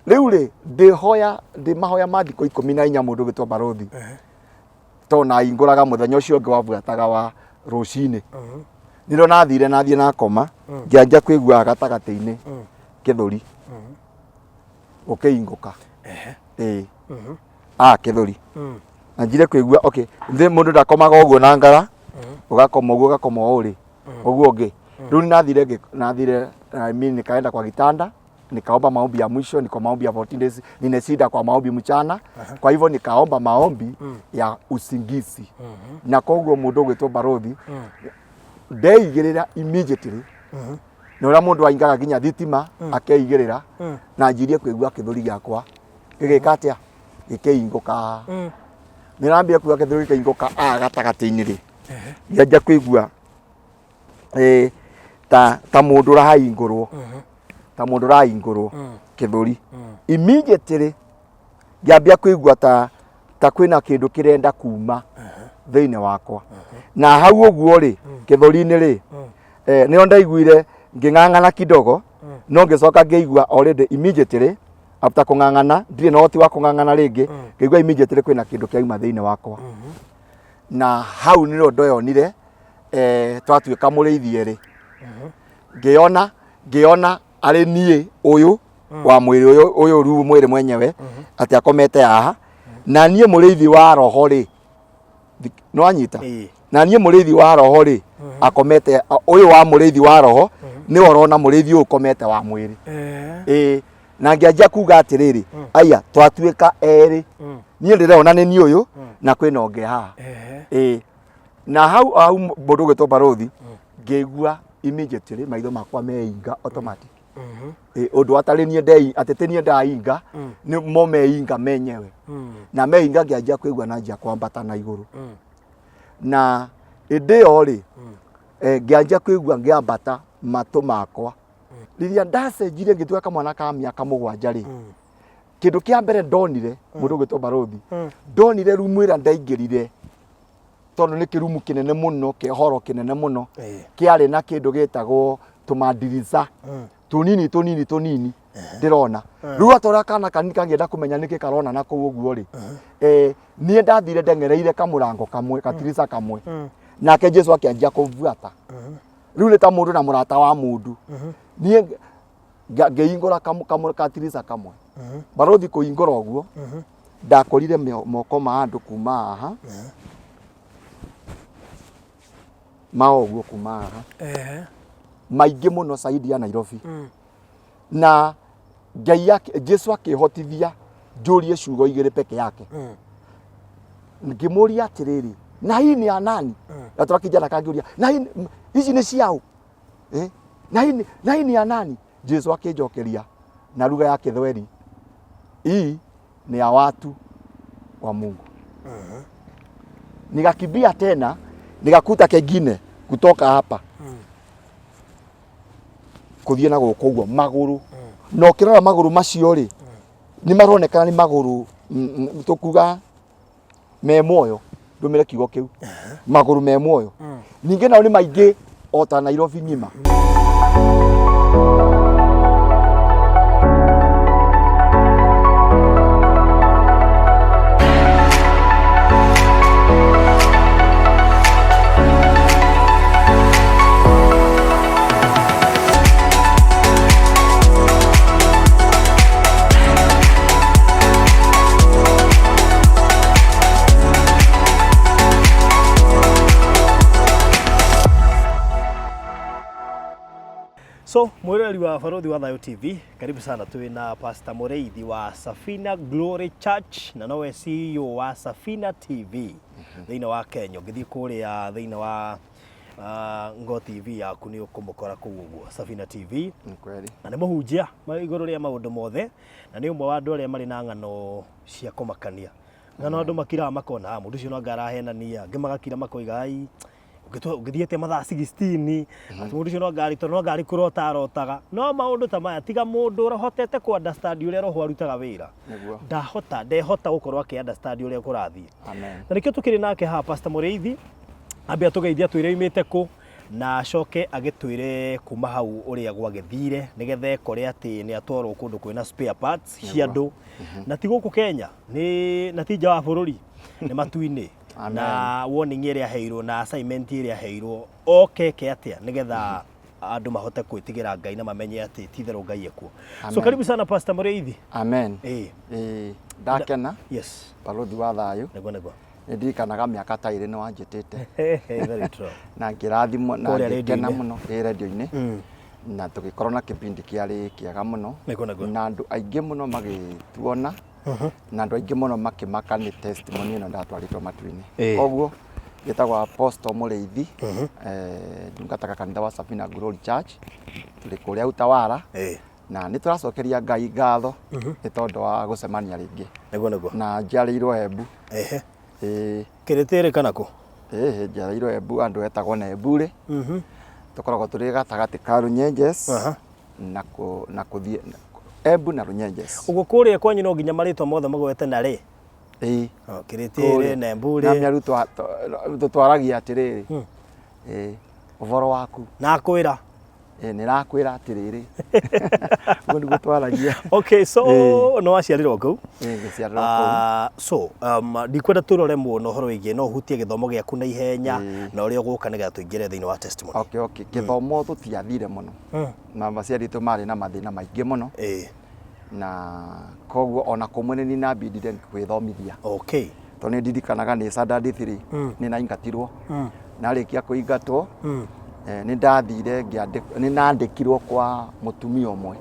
Rĩu rĩ, ndĩhoya ndĩ mahoya ma thikũ 14, mũndũ ũgĩtwo Barothi, tondũ nahingũraga mũthenya ũcio ũngĩ wabuataga wa rũcinĩ. Nĩrĩo nathire nathiĩ nakoma, ngĩanjia kũigua gatagatĩ-inĩ kĩthũri gũkĩhingũka. Ĩĩ, a kĩthũri na njire kũigua, okay, thĩ mũndũ ndakomaga ũguo na ngara, ũgakoma ũguo, ũgakoma ũũ rĩ, ũguo ũngĩ. Rĩu nathire nathire, I mean, nikaenda kwa kitanda, nikaomba maombi ya mwisho. Niko maombi ya 14 days, nimeshinda kwa maombi mchana, kwa hivyo nikaomba maombi ya usingizi. Na koguo mũndũ ũgwĩtwo Barothi, ndeigĩrĩra immediately na ũrĩa mũndũ aingaga nginya thitima akeigĩrĩra, na njirie kũigua kĩthũri gĩakwa gĩgĩka atĩa, gĩkĩhingũka. Nĩ rambia kuga kĩthũri gĩkĩhingũka a gatagatĩ-inĩ rĩ, ngĩanjia kũigua ta mũndũ ũrahingũrwo, ta mũndũ ũrahingũrwo kĩthũri. Immediately ngĩambia kũigua ta kwĩna kĩndũ kĩrenda kuma thĩinĩ wakwa, na hau ũguo rĩ, kĩthũri-inĩ rĩ, nĩo ndaiguire ngĩng'ang'ana kidogo, no ngĩcoka ngĩigua already immediately after kũng'ang'ana, ndirĩ na ũhoti wa kũng'ang'ana rĩngĩ. Ngĩigua immediately kwĩna kĩndũ kĩauma thĩinĩ wakwa, na hau nĩrĩo ndoyonire twatuĩka mũrĩithi erĩ. Ngĩona arĩ niĩ ũyũ wa mwĩrĩ ũyũ, ũyũ rĩu mwĩrĩ mwenyewe atĩ akomete haha, na niĩ mũrĩithi wa roho rĩ, nĩwanyita? Ĩĩ. Na niĩ mũrĩithi wa roho rĩ, akomete ũyũ wa mũrĩithi wa roho nĩwe ũrona mũrĩithi ũyũ ũkomete wa mwĩrĩ. Ĩĩ, na ngĩanjia kuga atĩrĩrĩ, aya twatuĩka erĩ, niĩ ndĩrona nĩ niĩ ũyũ na kwĩna ũngĩ haha. Ĩĩ, na hau hau, mũndũ ũgwĩtwo Barothi, ngĩigua immediately maitho makwa meinga automatic. Ĩ, ũndũ atarĩ niĩ ndei, atĩ ti niĩ ndainga, nĩ mo meinga menyewe. Na meinga, ngĩanjia kũigua na njia kwambata na igũrũ. Na ĩndĩ ĩyo rĩ, ngĩanjia kũigua ngĩambata matũ makwa. Rĩrĩa ndacenjirie ngĩtuĩka kamwana ka mĩaka 7 rĩ, kĩndũ kĩa mbere ndonire, mũndũ ũgwĩtwo Barothi, ndonire rumu ĩrĩa ndaingĩrire, tondũ nĩ kĩrumu kĩnene mũno, kĩhoro kĩnene mũno, kĩarĩ na kĩndũ gĩtagwo tũmandirica tũnini tũnini tũnini ndĩrona. Rĩu atora kana kanini kangĩenda kũmenya nĩkĩ karona na kũu ũguo rĩ, niĩ ndathire ndeng'ereire kamũrango kamwe, katirica kamwe, nake Jesu akĩanjia kũbuata. Rĩu nĩ ta mũndũ na mũrata wa mũndũ. Niĩ ngĩhingũra katirica kamwe, Barothi, kũhingũra ũguo ndakorire moko ma andũ kuma haha ma ũguo kuma haha, maingĩ mũno saidi ya Nairobi. Na Ngai Jesu akĩhotithia njũrie ciugo igĩrĩ peke yake. Ngĩmũria atĩrĩrĩ, na hii ni ya nani? Gatura kijana kangĩũria, na hii ici nĩ ciaũ? Eh? Na hii ni ya nani? Jesu akĩnjokeria na lugha ya Kĩthweri, hii ni ya watu wa Mungu. Nikakimbia tena nikakuta kengine kutoka hapa kũthiĩ na gũkũ ũguo magũrũ. Na ũkĩrora magũrũ macio rĩ, nĩ maronekana nĩ magũrũ tũkuga me muoyo, ndũmĩre kiugo kĩu, magũrũ me muoyo. Ningĩ nao nĩ maingĩ o ta Nairobi ng'ima. So mwiroreri wa Barothi wa Thayo TV, karibu sana. Twĩ na Pastor Mũrĩithi wa Safina Glory Church na nowe CEO wa Safina TV thĩinĩ wa Kenya. Ũngĩthiĩ kũrĩa thĩinĩ wa Ngo TV yaku nĩ ũkũmũkora kũu ũguo Safina TV. Nĩ kweli. Na nĩ mũhunjia igũrũ rĩa maũndũ mothe, na nĩ ũmwe wa andũ arĩa marĩ na ng'ano cia kũmakania, ng'ano andũ makiraga makona, "Ah, mũndũ ũcio no anga arahenania." Angĩ magakira makoiga, "Ai, ũngĩthiĩte mathaa 16, atĩ mũndũ ũcio no anga arĩ, no anga arĩ kũrota arotaga." No maũndũ ta maya, tiga mũndũ ũhotete kũ understand ũrĩa roho arutaga wĩra, ndahota, ndehota gũkorwo akĩ understand ũrĩa kũrathiĩ. Amen. Na nĩkĩo tũkĩrĩ nake haha, Pastor Mũrĩithi. Ambe atũgeithia, twĩre oimĩte kũ. Na acoke agĩtwĩre kuma hau ũrĩa gwagĩthire nĩgetha ekore atĩ nĩ atwarwo kũndũ kwĩna spare parts cia andũ na ti gũkũ Kenya nĩ na ti nja wa bũrũri nĩ matu-inĩ. Amen. Na warning ĩrĩa aheirwo na assignment ĩrĩa aheirwo oke eke atĩa nĩgetha andũ mahote gwĩtigĩra Ngai na mamenye atĩ ti itherũ Ngai ekuo. So Amen. karibu sana Pastor Mũrĩithi. Amen. Ĩĩ. Ĩĩ, ndakena. Yes. Balothi wa thayũ. Nĩguo nĩguo. Nĩ ndirikanaga mĩaka ta ĩrĩ nĩ wanjĩtĩte. Very true. Na ngĩrathimwo na Kũrĩa ngĩkena rĩndiũ-inĩ. mũno ĩ rĩndiũ-inĩ. Na tũgĩkorwo na kĩbindi kĩarĩ kĩega mũno. Nĩguo nĩguo. Na andũ aingĩ mũno magĩtuona. Na andũ aingĩ mũno makĩmaka nĩ testimony ĩno ndatwarĩtwo matu-inĩ. Ĩĩ. Koguo njĩtagwo Apostle Mũrĩithi. Ndungataga kanitha wa Safina Glory Church. Tũrĩ kũrĩa Utawala. Ĩĩ. Na nĩ tũracokeria Ngai ngatho nĩ tondũ wa gũcemania rĩngĩ. Nĩguo nĩguo. Na njiarĩirwo Embu. Ehe. Ĩĩ. Kĩrĩtĩrĩ kana kũ? Ĩĩ njiarĩirwo Embu handũ hetagwo Nemburĩ. Tũkoragwo tũrĩ gatagatĩ ka Runyenjes na kũ na kũthiĩ Embu na Runyenjes. Ũguo kũrĩa kwanyu no nginya marĩtwa mothe mũgwete na rĩ? Ĩĩ. Oh, Kĩrĩtĩrĩ, Nemburĩ. Na mĩaru tũtwaragia atĩrĩrĩ. Ĩĩ. Ũboro waku? Nakwĩra. Ĩĩ nĩ rakwĩra atĩrĩrĩ. Ũguo nĩguo twaragia. Okay, so Ĩĩ. nĩ waciarĩrwo kũu? Ĩĩ ngĩciarĩrwo kũu. So ndikwenda tũrore mũno ũhoro wĩgiĩ no ũhutie gĩthomo gĩaku na ihenya Ĩĩ. na ũrĩa ũgũka nĩgetha tũingĩre thĩinĩ wa testimony. Okay. Gĩthomo tũtiathire mũno. Na aciari aitũ marĩ na mathĩna maingĩ mũno. Ĩĩ. Na koguo ona kũmwe nĩ niĩ nambindire gwĩthomithia. Okay. Tondũ nĩ ndirikanaga nĩ standard 3 nĩ naingatirwo. Narĩkia kũingatwo nĩ ndathire ngĩandĩkwo, nĩ nandĩkirwo kwa mũtumia ũmwe.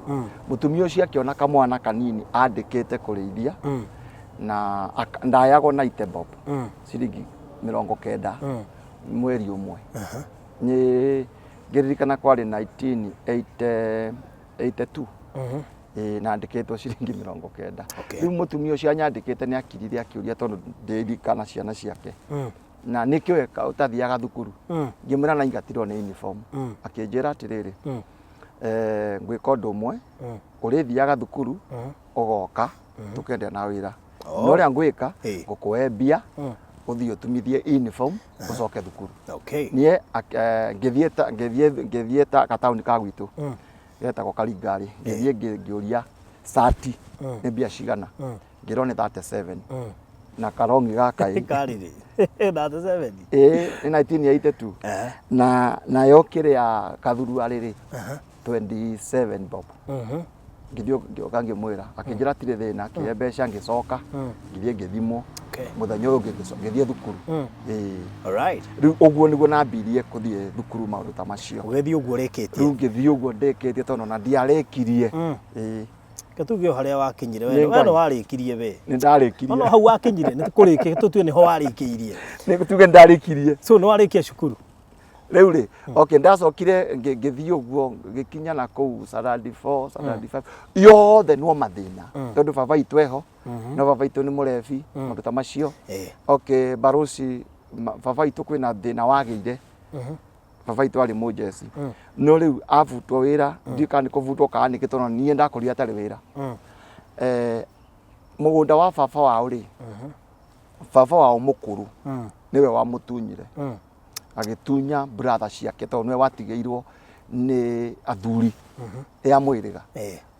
Mũtumia ũcio akĩona kamwana kanini andĩkĩte kũrĩithia na ndayagwo 90 bob, ciringi 90 mweri ũmwe. Nĩ ngĩririkana kwarĩ 1982. Ĩĩ nandĩkĩtwo ciringi 90. Okay. Rĩu mũtumia ũcio anyandĩkĩte nĩ akirire akĩũria tondũ ndĩririkana ciana ciake. Na nĩkĩ weka ũtathiaga thukuru? Ngĩmwĩra naingatirwo nĩ uniform. Akĩnjĩra atĩrĩrĩ, ngwĩka ũndũ ũmwe, ũrĩthiaga thukuru, ũgoka, tũkendia na wĩra. No ũrĩa ngwĩka, ngũkũhe mbia, ũthiĩ ũtumithie uniform, ũcoke thukuru. Okay. Niĩ ngĩthiĩ ta gataũni ka gwitũ. Getagwo Karingarĩ, ngĩthiĩ ngĩũria cati nĩ mbia cigana, ngĩrwo nĩ 37 na karongi gaka ĩ. Karĩ rĩ? 37? Ĩĩ nĩ 1982. Na nayo kĩrĩa kathuruarĩ rĩ 27 bob. Ngĩthiĩ ngĩũka ngĩmwĩra, akĩnjĩra tirĩ thĩna, akĩhe mbeca ngĩcoka, ngĩthiĩ ngĩthimwo. Okay. Mũthenya ũyũ ũngĩ ngĩthiĩ thukuru. Ĩĩ. Alright. Rĩu ũguo nĩguo nambirie kũthiĩ thukuru maũndũ ta macio. Ũgĩthiĩ ũguo ũrĩkĩtie. Rĩu ngĩthiĩ ũguo ndĩkĩtie tondũ ona ndiarĩkirie. Ĩĩ. Reke tuge o harĩa wakinyire we Nĩ we Ngai. no warĩkirie we. Nĩ ndarĩkirie. No hau wakinyire nĩ kũrĩkia tũtue nĩho warĩkĩirie. Nĩ tuge nĩ ndarĩkirie. So nĩ warĩkia cukuru. Rĩu rĩ, okay, ndacokire ngĩthiĩ ũguo ngĩkinya na kũu standard 4, standard 5. Yothe no mathĩna. Tondũ baba witũ eho, no baba witũ nĩ mũrebi, maũndũ ta macio. Okay, barosi, baba witũ kwĩna thĩna wagĩire. Baba witũ arĩ mũjeci. No rĩu abutwo wĩra, ndiũĩ kana nĩ kũbutwo kana nĩkĩ tondũ niĩ ndakũrire atarĩ wĩra. Mũgũnda wa baba wao rĩ, baba wao mũkũrũ nĩwe wamũtunyire. Agĩtunya brother ciake tondũ nĩwe watigĩirwo nĩ athuri ya mũhĩrĩga.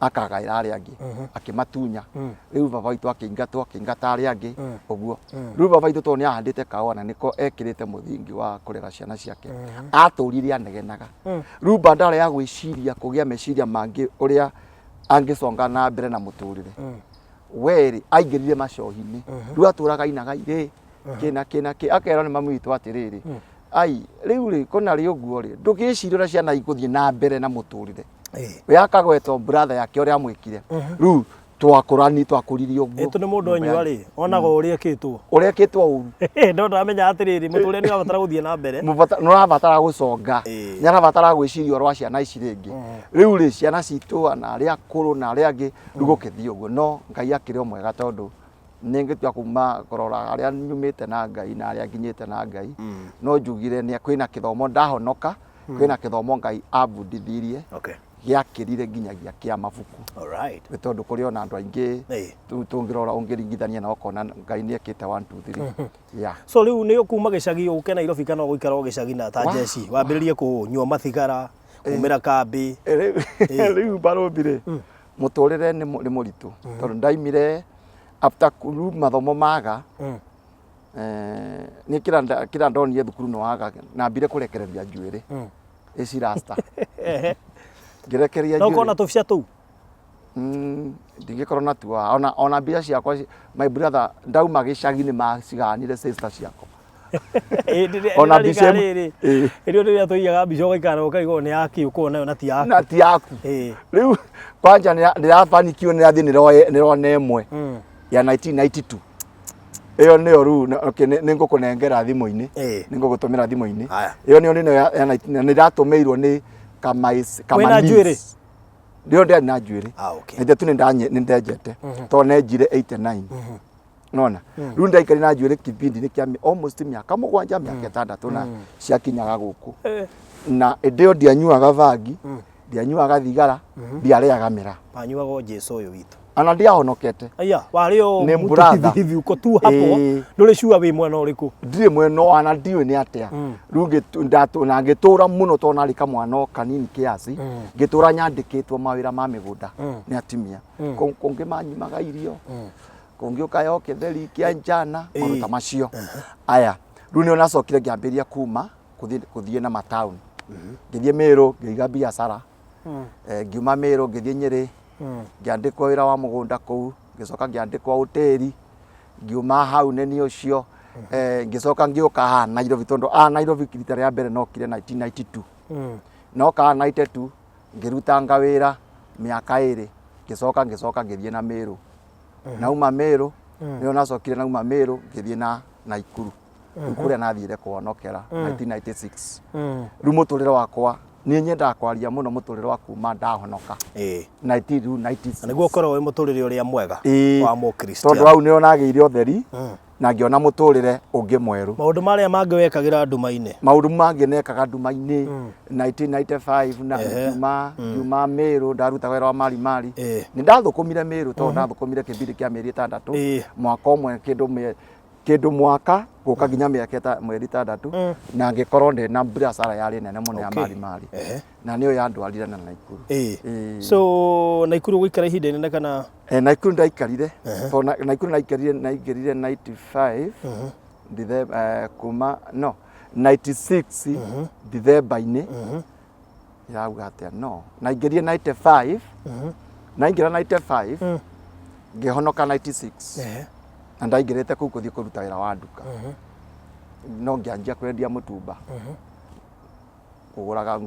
Akagaĩra arĩa angĩ, akĩmatunya. Rĩu baba witũ akĩingatwo, akĩingata arĩa angĩ, ũguo. Rĩu baba witũ tondũ nĩ ahandĩte kahũa na nĩko ekĩrĩte mũthingi wa kũrera ciana ciake, atũrire anegenaga. Rĩu badala ya gwĩciria kũgĩa meciria mangĩ ũrĩa angĩconga na mbere na mũtũrĩre, we rĩ, aingĩrire macohi-inĩ. Rĩu atũraga ainaga irĩ, kĩ na kĩ na kĩ, akerwo nĩ mami witũ atĩrĩrĩ, ai, rĩu rĩ, kũna rĩ ũguo rĩ, ndũgĩcirie ũrĩa ciana igũthiĩ na mbere na mũtũrĩre. We akagwetwo brother yake ũrĩa amwĩkire. Rĩu twakũrani, twakũrire ũguo. Ĩtũ nĩ mũndũ anyua rĩ, onaga ũrĩa ekĩtwo. Ũrĩa ekĩtwo ũru. No ndamenya atĩrĩrĩ, mũtũrĩre nĩ ũrabatara gũthiĩ na mbere. Nĩ ũrabatara gũconga. Nĩ arabatara gwĩciria ũhoro wa ciana ici rĩngĩ. Rĩu rĩ, ciana citũ na arĩa akũrũ na arĩa angĩ, rĩu gũkĩthiĩ ũguo. No Ngai akĩrĩ o mwega tondũ nĩ ngĩtua kuma kũrora harĩa nyumĩte na Ngai na harĩa nginyĩte na Ngai. No njugire nĩ kwĩna kĩthomo ndahonoka, kwĩna kĩthomo Ngai ambundithirie. Okay. Gĩakĩrire nginyagia kĩa mabuku. Alright. Nĩ tondũ kũrĩ ona andũ aingĩ Ĩĩ. rĩu tũngĩrora ũngĩringithania na ũkona Ngai nĩ ekĩte 1 2 3. Yeah. So rĩu nĩ ũkuma gĩcagi ũke Nairobi kana ũgũikara o gĩcagi na ta Wa- jeshi wambĩrĩrie kũnyua mathigara kumĩra kambĩ? Rĩu barũthi rĩ, mũtũrĩre nĩ mũritũ tondũ ndaimire after rĩu mathomo maga. Niĩ kĩrĩa ndonire thukuru nĩ waga, nambire kũrekereria njuĩrĩ ĩci rasta, ngĩrekereria No ũkorwo na njuĩrĩ. tũbica tũu? Ndingĩkorwo natuo haha. Ona mbia ciakwa my brother, ndauma gĩcagi nĩ maciganire sister ciakwa. Ona mbica rĩrĩ ĩrĩa rĩrĩa tũigaga mbica ũgaikara ũkaigua nĩ yaki ũkorwo nayo na ti yaku. Na ti yaku. Rĩu kwanja nĩrabanikiwo, nĩrathiĩ nĩrona ĩmwe ya 1992, ĩyo nĩyo rĩu okay, nĩ ngũkũnengera thimũ-inĩ. Nĩ ngũgũtũmĩra thimũ-inĩ. Haya. Ĩyo nĩyo nĩyo ya 19 nĩ ndatũmĩirwo nĩ Kamais. Wĩna Kamanis. njuĩrĩ? Ndio, ndĩarĩ na njuĩrĩ. Ah, okay. Na ithatũ nĩ ndenjete tondũ nenjire 89 nona rĩu ndaikarire na njuĩrĩ kibindi-inĩ kĩa almost mĩaka 7, mĩaka 6 na ciakinyaga gũkũ. Na ĩndĩ ĩyo ndianyuaga bangi, ndianyuaga thigara, ndiarĩaga mĩraa. Wanyuaga o Jesu ũyũ witũ. Ona ndiahonokete. Aya warĩ o Nĩ mtu brother. hivi hivi uko tu hapo. Ndũrĩ sure wĩ mwena ũrĩkũ. Ndirĩ mwena ona ndiũĩ nĩ atĩa. Rĩu na ngĩtũra mũno tondũ narĩ kamwana o kanini kiasi, ngĩtũra nyandĩkĩtwo mawĩra ma mĩgũnda nĩ atumia. Kũngĩ manyimaga irio, kũngĩ ũkahe o kĩtheri kĩa njana, maũndũ ta macio. Aya, rĩu nĩo nacokire ngĩambĩrĩria kuma kũthiĩ na mataũni, ngĩthiĩ Mĩrũ, ngĩiga biacara. Ngiuma Mĩrũ ngĩthiĩ Nyĩrĩ, ngĩandĩkwo wĩra wa mũgũnda kũu, ngĩcoka ngĩandĩkwo ũtĩri. Ngiuma hau nĩ niĩ ũcio, ngĩcoka ngĩũka haha Nairobi, tondũ haha Nairobi rita rĩa mbere nokire 1992. Noka haha 92 ngĩrutanga wĩra mĩaka 2, ngĩcoka ngĩthiĩ na Mĩrũ. Nauma Mĩrũ nĩyo nacokire, nauma Mĩrũ ngĩthiĩ na Naikuru. Rĩu kũrĩa nathire kũhonokera 1996. Rĩu mũtũrĩre wakwa, niĩ nyendaga kwaria mũno mũtũrĩre wa kuma ndahonoka 1996. Na nĩguo ũkorwo wĩ mũtũrĩre ũrĩa mwega wa Tondũ Mũkristiano. hau nĩho nagĩire ũtheri na ngĩona mũtũrĩre ũngĩ mwerũ. Maũndũ marĩa mangĩ wekagĩra nduma-inĩ? Maũndũ mangĩ nekaga nduma-inĩ 1995 na ngiuma Mĩrũ, ndarutaga wĩra wa mari mari. Nĩ ndathũkũmire Mĩrũ tondũ ndathũkũmire kĩbindi kĩa mĩeri 6, mwaka ũmwe kĩndũ mwaka gũka nginya mĩaka mweri 6, na ngĩkorwo ndĩ na biacara yarĩ nene mũno ya mari mari. Na nĩyo yandwarire na Naikuru. So Naikuru gũikara ihinda inene kana? Naikuru ndaikarire tondũ Naikuru naikarire, naingĩrire 95 Dithemba, kuma no 96 Dithemba-inĩ. Irauga atĩa? No naingĩrire 95, naingĩra 95 ngĩhonoka 96. Na ndaingĩrĩte kũu kũthiĩ kũruta wĩra wa nduka, no ngĩanjia kwendia mũtumba, kũgũraga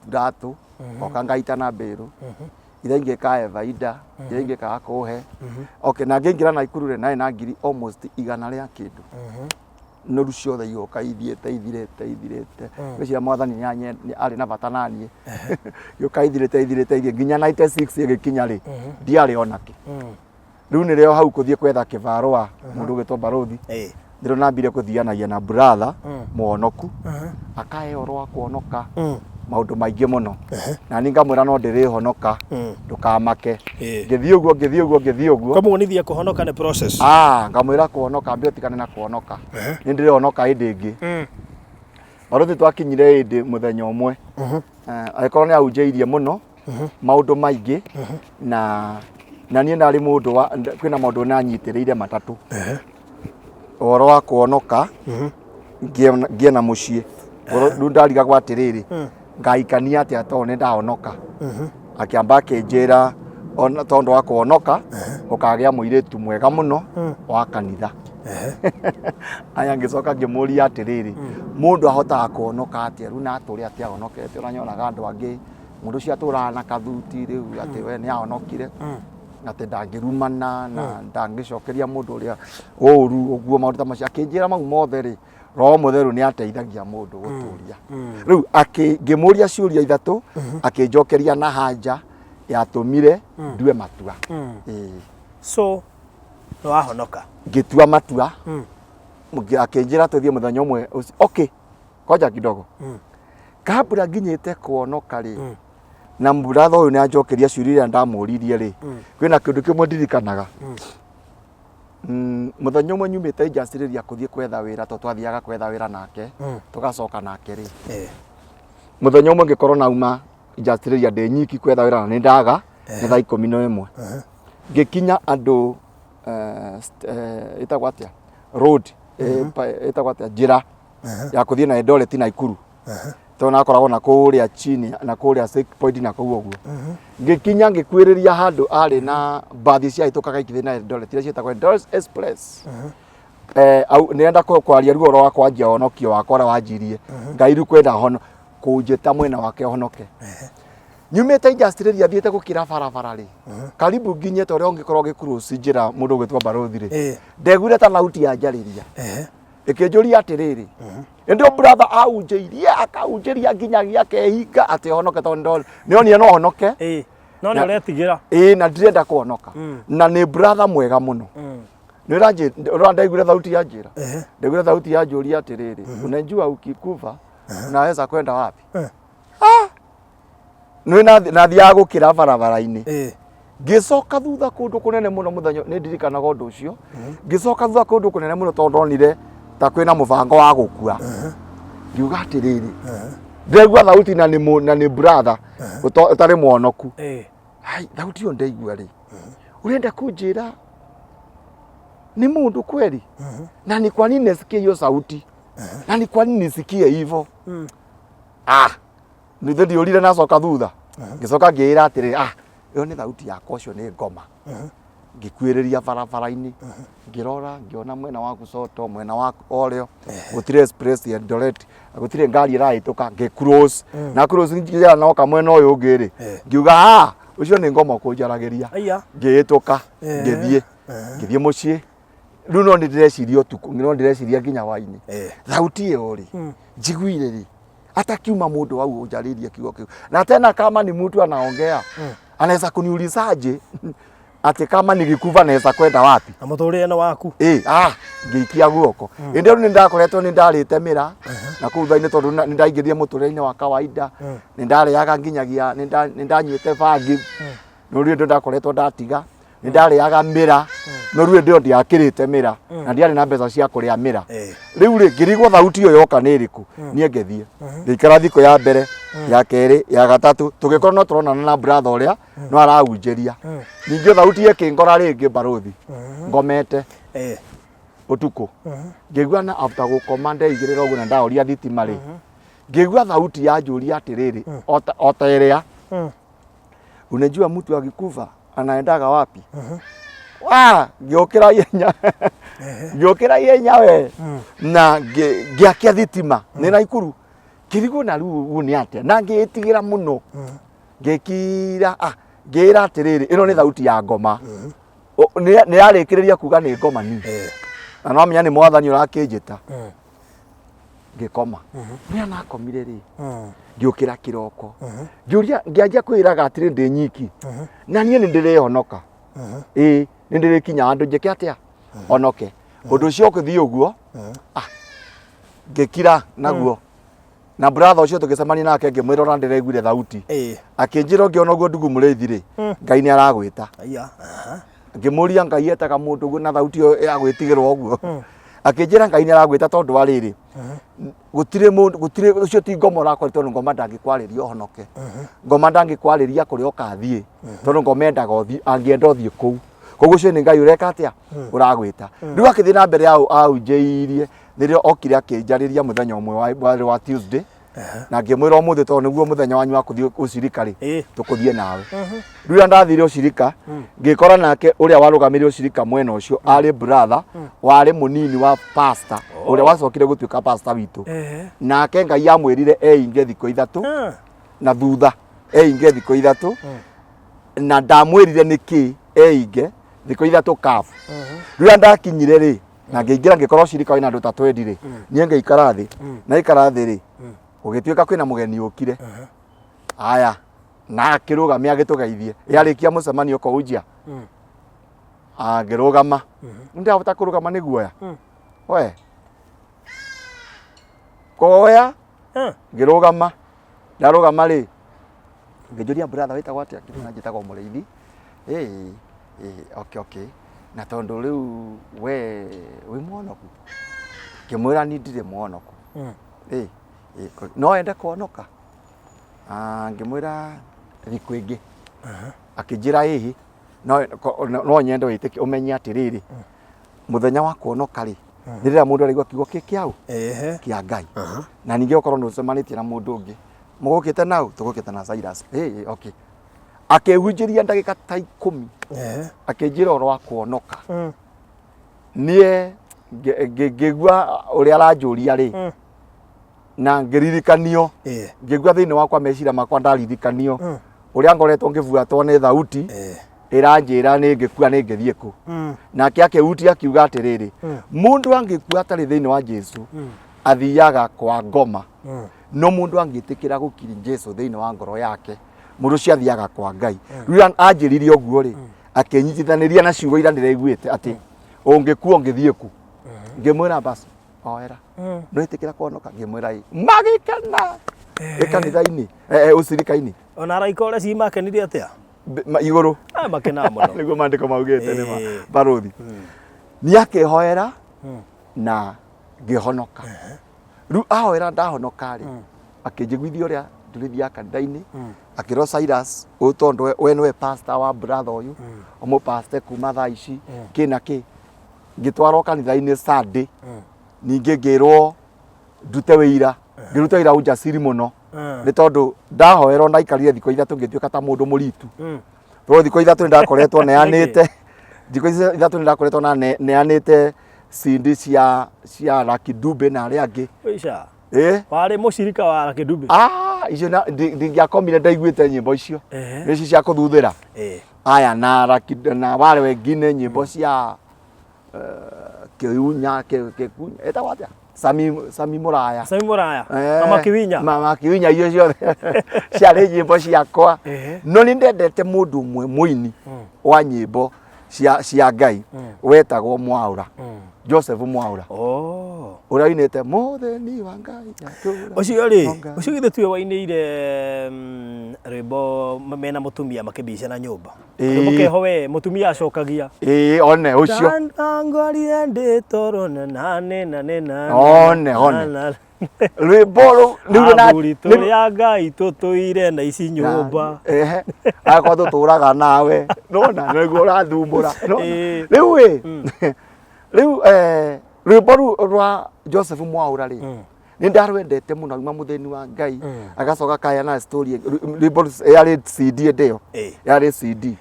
iratũ, ngoka ngaita na mbĩrũ iria ingĩ ikahe baida, iria ingĩ ikaga kũhe. Okay, na ngĩingĩra Naikuru rĩ, narĩ na ngiri almost 100 rĩa kĩndũ, nũru ciothe igoka ithiĩte ithirĩte ithirĩte. Ngwĩciria mwathani nĩ arĩ na bata naniĩ, gĩũka ithirĩte ithirĩte ithirĩte nginya 96 ĩgĩkinya rĩ, ndiarĩ onakĩ. Rĩu nĩrĩo hau kũthiĩ kwetha kĩbarũa mũndũ ũgĩtwo barũthi. Nĩrĩo nambire kũthianagia na brother mũhonoku, akahe ũhoro wa kũhonoka, maũndũ maingĩ mũno, na niĩ ngamwĩra no ndĩrĩhonoka, ndũkamake. Ngĩthiĩ ũguo, ngĩthiĩ ũguo, ngĩthiĩ ũguo. Kũmuonithia kũhonoka nĩ process. Ah, ngamwĩra kũhonoka ambe ũtigane na kũhonoka, nĩ ndĩrĩhonoka hĩndĩ ĩngĩ. Barũthi twakinyire hĩndĩ mũthenya ũmwe, angĩkorwo nĩ ahunjĩirie mũno maũndũ maingĩ, na niĩ ndarĩ mũndũ wa kwĩna maũndũ nanyitĩrĩire matatũ: ũhoro wa kũhonoka, ngĩe na mũciĩ. Rĩu ndarigagwo atĩrĩrĩ, ngahikania atĩa tondũ nĩ ndahonoka? Akĩamba akĩnjĩra ona tondũ wa kũhonoka ũkagĩa mũirĩtu mwega mũno wa kanitha. Aya, ngĩcoka ngĩmũria atĩrĩrĩ, mũndũ ahotaga kũhonoka atĩa rĩu na atũre atĩ ahonokete? Ũrĩa nyonaga andũ angĩ, mũndũ ũcio atũraga na kathuti rĩu atĩ we nĩ ahonokire, atĩ ndangĩrumana na ndangĩcokeria mũndũ ũrĩa ũru ũguo, maũndũ ta macio. Akĩnjĩra mau mothe rĩ, Roho Mũtheru nĩ ateithagia mũndũ gũtũria. Rĩu ngĩmũria ciũria ithatũ, akĩnjokeria na hanja yatũmire ndue matua. Ĩĩ. So nĩ wahonoka? Ngĩtua matua. Akĩnjĩra tũthiĩ mũthenya ũmwe okay, ngoja kidogo, kabla nginyĩte kuonoka rĩ, Na mũratha ũyũ nĩ anjokeria ciũria iria ndamũririe rĩ, kwĩna kĩndũ kĩmwe ndirikanaga. Mũthenya ũmwe nyumĩte Injustice kũthiĩ kwetha wĩra, tondũ twathiaga kwetha wĩra nake, tũgacoka nake rĩ. Mũthenya ũmwe ngĩkorwo nauma Injustice ndĩ nyiki kwetha wĩra na nĩ ndaga, nĩ thaa 11. Ngĩkinya andũ ĩtagwo atĩa? Road, ĩtagwo atĩa? Njĩra ya kũthiĩ na Eldoret Naikuru. Tondũ nakoragwo na kũrĩa chini na kũrĩa six point na kũu ũguo. Ngĩkinya ngĩkuĩrĩria handũ arĩ na mbathi ciahĩtũkaga ikĩthiĩ na Eldoret iria ciĩtagwo Eldoret Express. Nĩrenda kwaria ruo rwa kwanjia honokio wakwa ũrĩa wanjirie. Ngai rĩu kwenda hono kũnjĩta mwena wake honoke. Nyumĩte Industrial thiĩte gũkĩra barabara rĩ, karibu nginye ta ũrĩa ũngĩkorwo ũgĩcross njĩra mũndũ ũgwĩtwo barothi rĩ, ndeguire ta thauti yanjarĩria. Ĩkĩnjũria atĩrĩrĩ, ĩndĩ ũyũ brother ahunjĩirie akahunjĩria nginyagia akehinga atĩ honoke tondũ nĩonire no honoke. No nĩ ũretigĩra. Ĩĩ, na ndirenda kũhonoka. Na nĩ brother mwega mũno. Nĩ ũra ndaiguire thauti ya njĩra. Ndaiguire thauti ya njũria atĩrĩrĩ, unajua ukikufa unaweza kwenda wapi? Nĩ nathiaga gũkĩra barabara-inĩ. Ngĩcoka thutha kũndũ kũnene mũno mũthenya, nĩ ndirikanaga ũndũ ũcio. Ngĩcoka thutha kũndũ kũnene mũno tondũ ndonire ta kwĩna mũbango wa gũkua. Ngiuga atĩrĩrĩ, ndĩraigua thauti na nĩ brother ũtarĩ mwonoku. Hai, thauti ĩyo ndaigua rĩ, ũrenda kũnjĩra nĩ mũndũ kweli? Na ni kwa nini nisikie hiyo sauti? Na ni kwa nini nisikie hivyo? Ah, nithe ndiũrire nacoka thutha. Ngĩcoka ngĩĩra atĩrĩ, ah, ĩyo nĩ thauti yakwa, ũcio nĩ ngoma. Ngĩkuĩrĩria barabara-inĩ, ngĩrora ngĩona mwena wa Kusoto, mwena wa orĩo gũtirĩ express ya Eldoret, gũtirĩ ngari ĩrahĩtũka. Ngĩ cross na cross njĩra noka mwena ũyũ ũngĩ rĩ, ngiuga ah, ũcio nĩ ngoma ũkũnjaragĩria. Ngĩhĩtũka, ngĩthiĩ ngĩthiĩ mũciĩ. Rĩu no nĩ ndĩreciria ũtukũ, no ndĩreciria nginya hwainĩ. Thauti ĩyo rĩ njiguire rĩ, atakiuma mũndũ wau ũnjarĩrie kiugo kĩu, na tena kama ni mtu anaongea, anaweza kuniulizaje ati kama nilikufa naweza kwenda wapi? Na mũtũrĩre nĩ waku. Ĩ, ah, ngĩikia guoko. Ĩndĩ rĩu nĩ ndakoretwo nĩ ndarĩte mĩra na kũu thutha-inĩ, tondũ nĩ ndaingĩrire mũtũrĩre-inĩ wa kawaida, nĩ ndarĩaga nginyagia nĩ ndanyuĩte bangi, no rĩu ĩndĩ ndakoretwo ndatiga. Nĩ ndarĩaga mĩra, no rĩu ĩndĩ ĩyo ndiakĩrĩte mĩra na ndiarĩ na mbeca cia kũrĩa mĩra. Rĩu rĩ, ngĩrigwo thauti ĩyo yoka nĩ ĩrĩkũ. Niĩ ngĩthiĩ ngĩikara thikũ ya mbere, ya kerĩ, ya gatatũ, tũgĩkorwo no tũronana na brother ũrĩa no arahunjĩria. Ningĩ thauti ĩkĩngora rĩngĩ, barothi, ngomete ũtukũ. Ngĩigua na after gũkoma ndeigĩrĩra ũguo na ndahoria thitima rĩ, ngĩigua thauti yanjũria atĩrĩrĩ, o ta ĩrĩa, unajua mtu akikufa anaendaga wapi? Wa ngĩũkĩra ihenya, ngĩũkĩra ihenya we, na ngĩakia thitima nĩ Naikuru. Ngĩrigwo na rĩu ũguo nĩ atĩa, na ngĩĩtigĩra mũno. Ngĩkira, ah, ngĩĩra atĩrĩrĩ, ĩno nĩ thauti ya ngoma. Nĩ yarĩkĩrĩria kuga nĩ ngoma ni, na no menya nĩ mwathani ũrakĩnjĩta. Ngĩkoma. Rĩrĩa nakomire rĩ, ngĩũkĩra kĩroko, ngĩũria, ngĩanjia kwĩraga atĩrĩ, ndĩ nyiki na niĩ nĩ ndĩrĩhonoka, ĩĩ, nĩ ndĩrĩkinya handũ njĩke atĩa, honoke. Ũndũ ũcio ũkĩthiĩ ũguo, ah, ngĩkira naguo. Na brother ũcio tũgĩcemania nake, ngĩmwĩra ona ndĩraiguire thauti. Akĩnjĩra, ũngĩona ũguo ndugu mũrĩithi rĩ, Ngai nĩ aragwĩta. Aya. Aha. Ngĩmũria, Ngai etaga mũndũ ũguo na thauti ĩyo ya gwĩtigĩrwo ũguo? Akĩnjĩra Ngai nĩ aragwĩta, tondũ wa rĩrĩ, gũtirĩ mũndũ, gũtirĩ, ũcio ti ngoma ũrakwaria, tondũ ngoma ndangĩkwarĩria ũhonoke, ngoma ndangĩkwarĩria kũrĩa ũkathiĩ, tondũ ngoma endaga ũthiĩ, angĩenda ũthiĩ kũu. Koguo ũcio nĩ Ngai ũreka atĩa, ũragwĩta. Rĩu akĩthiĩ na mbere ahunjĩirie, nĩrĩo okire akĩnjarĩria mũthenya ũmwe warĩ wa Tuesday, na ngĩmwĩra ũmũthĩ tondũ nĩguo mũthenya wanyu wa kũthiĩ ũcirika rĩ, tũkũthiĩ nawe. Rĩu rĩrĩa ndathire ũcirika, ngĩkora nake ũrĩa warũgamĩrĩire ũcirika mwena ũcio arĩ brother warĩ mũnini wa pastor ũrĩa wacokire gũtuĩka pastor witũ. Nake Ngai amwĩrire einge thikũ 3 na thutha, einge thikũ 3, na ndamwĩrire nĩkĩ einge thikũ 3 kabu. Rĩrĩa ndakinyire rĩ, na ngĩingĩra, ngĩkorwo ũcirika wĩna andũ ta twendi rĩ, niĩ ngĩikara thĩ. Na ikara thĩ rĩ, gũgĩtuĩka kwĩna mũgeni ũkire aya na akĩrũgamia agĩtũgeithie. Yarĩkia mũcemanio kũhunjia, ngĩrũgama. Ndahota kũrũgama nĩ guoya we koya. Ngĩrũgama, ndarũgama rĩ, Ngĩnjũria brother wĩtagwo atĩa? Ngĩmwĩra njĩtagwo Mũrĩithi. Ĩĩ, ĩĩ, okay, okay. Na tondũ rĩu we wĩ mũhonoku? Ngĩmwĩra niĩ ndirĩ mũhonoku. Ĩĩ, ĩĩ, no wende kũhonoka? Ah, ngĩmwĩra thikũ ĩngĩ. Akĩnjĩra ĩhĩ, no, no nyende wĩtĩkie ũmenye atĩrĩrĩ, mũthenya wa kuonoka rĩ, nĩ rĩrĩa mũndũ araigua kiugo kĩ kĩaũ? Kĩa Ngai. Na ningĩ okorwo nĩ ũcemanĩtie na mũndũ ũngĩ, mũgũkĩte nau? Tũgũkĩte na Cyrus. Ĩĩ, okay. Akĩhunjĩria ndagĩka ta 10. Akĩnjĩra ũhoro wa kuonoka. Niĩ ngĩigua ũrĩa aranjũria rĩ, na ngĩririkanio, ngĩigua thĩinĩ wakwa meciria makwa ndaririkanio ũrĩa ngoretwo ngĩbuatwo nĩ thauti ĩranjĩra nĩ ngĩkua nĩ ngĩthiĩ kũ. Nake akĩhutia akiuga atĩrĩrĩ, mũndũ angĩkua atarĩ thĩinĩ wa Jesu athiaga kwa ngoma, no mũndũ angĩtĩkĩra gũkiri Jesu thĩinĩ wa ngoro yake, mũndũ ũcio athiaga kwa Ngai. Rĩu anjĩrire ũguo rĩ, akĩnyitithanĩria na ciugo iria ndĩraiguĩte atĩ ũngĩkua ũngĩthiĩ kũ. Ngĩmwĩra basi oera nĩwĩtĩkĩra kũhonoka? Ngĩmwĩra ĩ. Magĩkena ĩ kanitha-inĩ, ũcirika-inĩ. Ona araika ũrĩa ci makenire atĩa? Igũrũ. Ah, makenaga mũno. Nĩguo maandĩko maugĩte nĩ ma barũthi. Niĩ akĩhoera na ngĩhonoka. Rĩu ahoera ndahonoka rĩ, akĩnjiguithia ũrĩa ndũrĩthiaga kanitha-inĩ, akĩrwo Cyrus, ũyũ tondũ we nĩwe pastor wa brother ũyũ, ũmũpaste kuma thaa ici, kĩ na kĩ. Ngĩtwarwo kanitha-inĩ Sunday, ningĩ ngĩrwo ndute wĩira, ngĩruta wĩira ujasiri mũno, nĩ tondũ ndahoerwo ndaikarire thikũ 3 ngĩtuĩka ta mũndũ mũritu. Tondũ thikũ 3 nĩ ndakoretwo neanĩte, thikũ 3 nĩ ndakoretwo na neanĩte CD cia Lucky Dube na arĩa angĩ. Ũica. Warĩ mũcirika wa Lucky Dube? Ah, icio ndingĩakomire ndaiguĩte nyĩmbo icio. Nĩ icio cia kũthuthĩra. Aya na Lucky na wale wengine nyĩmbo cia Kĩunya, Kĩkunya, ĩtagwo atĩa? Sami Mũraya. Sami Mũraya. Mama Kiwinya. Mama Kiwinya icio ciothe ciarĩ nyĩmbo ciakwa. No nĩ ndendete mũndũ ũmwe mũini wa nyĩmbo cia Ngai wetagwo Mwaũra. Joseph Mwaũra. Ũrĩa wainĩte mũthĩni wa Ngai atũũra. Ũcio rĩ, ũcio githĩ tiwe wainĩire rwĩmbo mena mũtumia makĩbicana nyũmba. Rwĩmbo keho we mũtumia acokagia. Ĩĩ, one ũcio. Ndangorire ndĩ toro na na nĩ na nĩ na. One, one. Rwĩmbo rũu nĩruo na Athuri tũrĩ a Ngai tũtũire na ici nyũmba. Ehe, akorwo tũtũraga nawe nona nĩguo ũrathumbũra. Rĩu ĩ, rĩu rwĩmbo rũu rwa Joseph Mwaũra rĩ, nĩ ndarwendete mũno auma mũthĩni wa Ngai, agacoka akayana story rwĩmbo yarĩ CD ĩndĩ ĩyo, yarĩ CD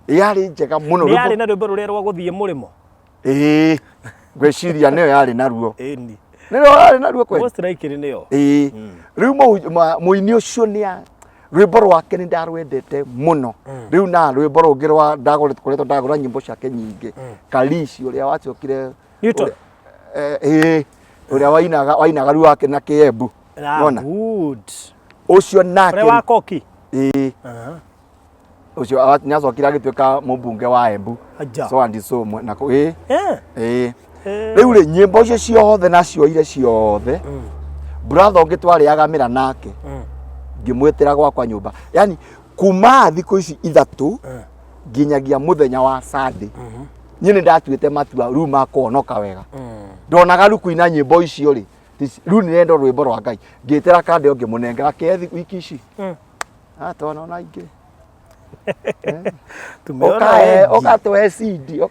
yarĩ njega mũno. Nĩ yarĩ na rwĩmbo rũrĩa rwa gũthiĩ mũrĩmo. Ĩĩ, ngwĩciria nĩyo yarĩ naruo. Ĩni. Nĩyo yarĩ naruo kweli? Most likely nĩyo. Ĩĩ. Rĩu mũini ũcio nĩ rwĩmbo rwake nĩ ndarwendete mũno. Rĩu na rwĩmbo rũngĩ rwa ndagũrĩte ndagũra nyĩmbo ciake nyingĩ. Kalishi ũrĩa wacokire Newton. Ĩĩ, ũrĩa wainaga rĩu wake na Kĩembu. Nona? Good. Ũcio nake. Ũrĩa wa Koki. Ĩĩ. Ũcio nĩacokire agĩtuĩka mũmbunge wa Embu. So and so na ĩĩ. Ĩĩ. Rĩu rĩ nyĩmbo icio ciothe nacioire ciothe. Brother ũngĩ twarĩaga mĩra nake. Ngĩmwĩtĩra gwakwa nyũmba. Yani kuma thikũ ici 3 nginyagia mũthenya wa Sunday. Niĩ nĩ ndatuĩte matua rĩu ma kũhonoka wega. Ndonaga rĩu kũina nyĩmbo icio rĩ, rĩu nĩ ndenda rwĩmbo rwa Ngai. Ngĩtĩra kande ngĩmũnengera kethi wiki ici. Ah, twana ona ingĩ. Ũgatũhe CD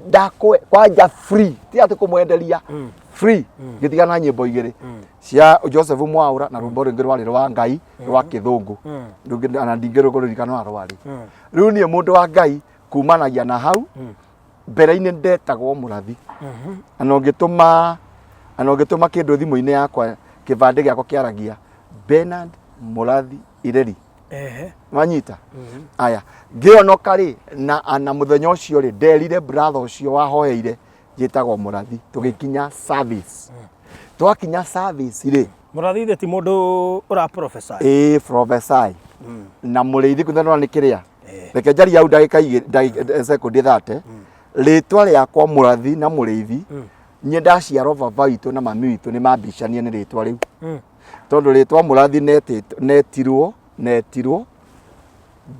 ndakwe kwanja free ti atĩ kũmwenderia free ngĩtigana na nyĩmbo 2 cia Joseph Mwaũra na rwĩmbo rũngĩ rwarĩ rwa Ngai rwa kĩthũngũ rũngĩ na ndingĩrũririkana rwarĩ. Rĩu niĩ mũndũ wa Ngai kumanagia na hau mbere-inĩ ndetagwo Mũrathi. Na ũngĩtũma kĩndũ thimũ-inĩ yakwa kĩbandĩ gĩakwa kĩaragia Bernard Mũrathi Ireri. Wanyita? Aya, ngĩonoka rĩ, na mũthenya ũcio rĩ, nderire brother ũcio wahoeire njĩtagwo Mũrathi, tũgĩkinya service. Twakinya service rĩ, Mũrathi ithe ti mũndũ ũra prophesy. Ĩĩ, prophesy. Na mũrĩithi kũthenũra nĩ kĩrĩa. Reke njarie hau ndagĩka igĩrĩ, sekondi 30. Rĩtwa rĩakwa Mũrathi na Mũrĩithi, niĩ ndaciarwo baba witũ na mami witũ nĩ mambicanie nĩ rĩtwa rĩu. Tondũ rĩtwa Mũrathi netirwo